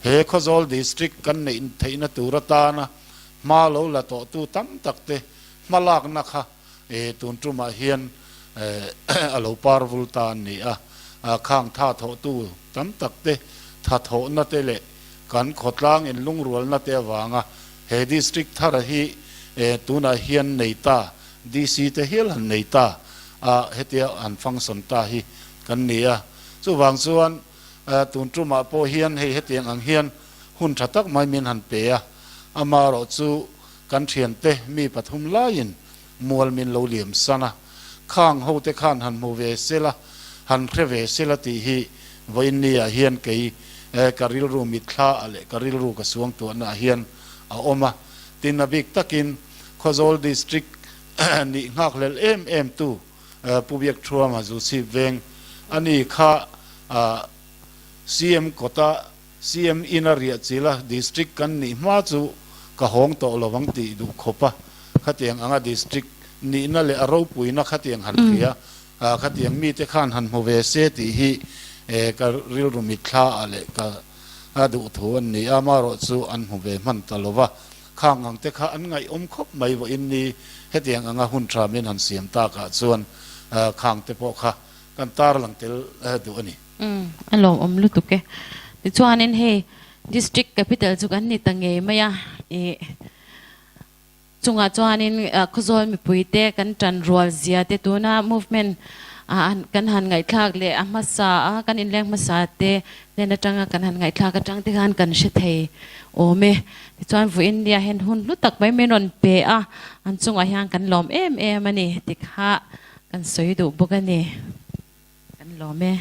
he Khawzawl District kan neih theihna tur atana hma lo la tawhtu tam tak te hmalakna kha tun tumah hian a lo par vul ta an ni a, khang tha thawhtu tam tak te tha thawhna te leh kan khawtlang inlungrualna te avanga he District thar hi tunah hian nei ta, DC te hial han nei ta a, hetia han function ta hi kan ni a. Chuvang chuan tun tumah pawh hian hei hetiang ang hian hun tha tak mai min han pe a, amaherawhchu Kan thiante mi pathum laiin mual min lo liam san a, khang hote khan han hmu ve sela, han hre ve sela tih hi vawiin niah hian kei ka rilru mitthla ah leh ka rilru ka suangtuahna ah hian a awm a. Tin, a bik takin Khawzawl District nih nghakhlel em em tu Pu Biakthuama Zuchhip veng a ni kha CM kawta CM in a riah chila District kan nih hma chu ka hawng tawh lo ang tih duh khawp a, khatiang anga District nihna leh a ropuina khatiang han hria, khatiang mite khan han hmu ve se tih hi ka rilru mitthla ah leh ka duh thu an ni a, amaherawh chu an hmu ve hman ta lo va, khang ang te kha an ngaihawm khawp mai vawiin ni hetiang anga hun tha min han siam takah chuan khang te pawh kha kan tarlang tel duh a ni.
Umm a lawmawm lutuk e. Tichuanin hei District Capital chu kan ni ta ngei mai a, ih chungah chuanin Khawzawl mipuite kan tan rual zia te tuna movement kan han ngaihthlak leh a hmasa a kan inleng hmasa te hnen atanga kan han ngaihthlak atang te khan kan hre thei awm e. Tichuan vawiin nia hian hun hlu tak mai min rawn pe a, an chungah hian kan lawm em em a ni tikha kan sawi duh bawk a ni. Kan lawm e.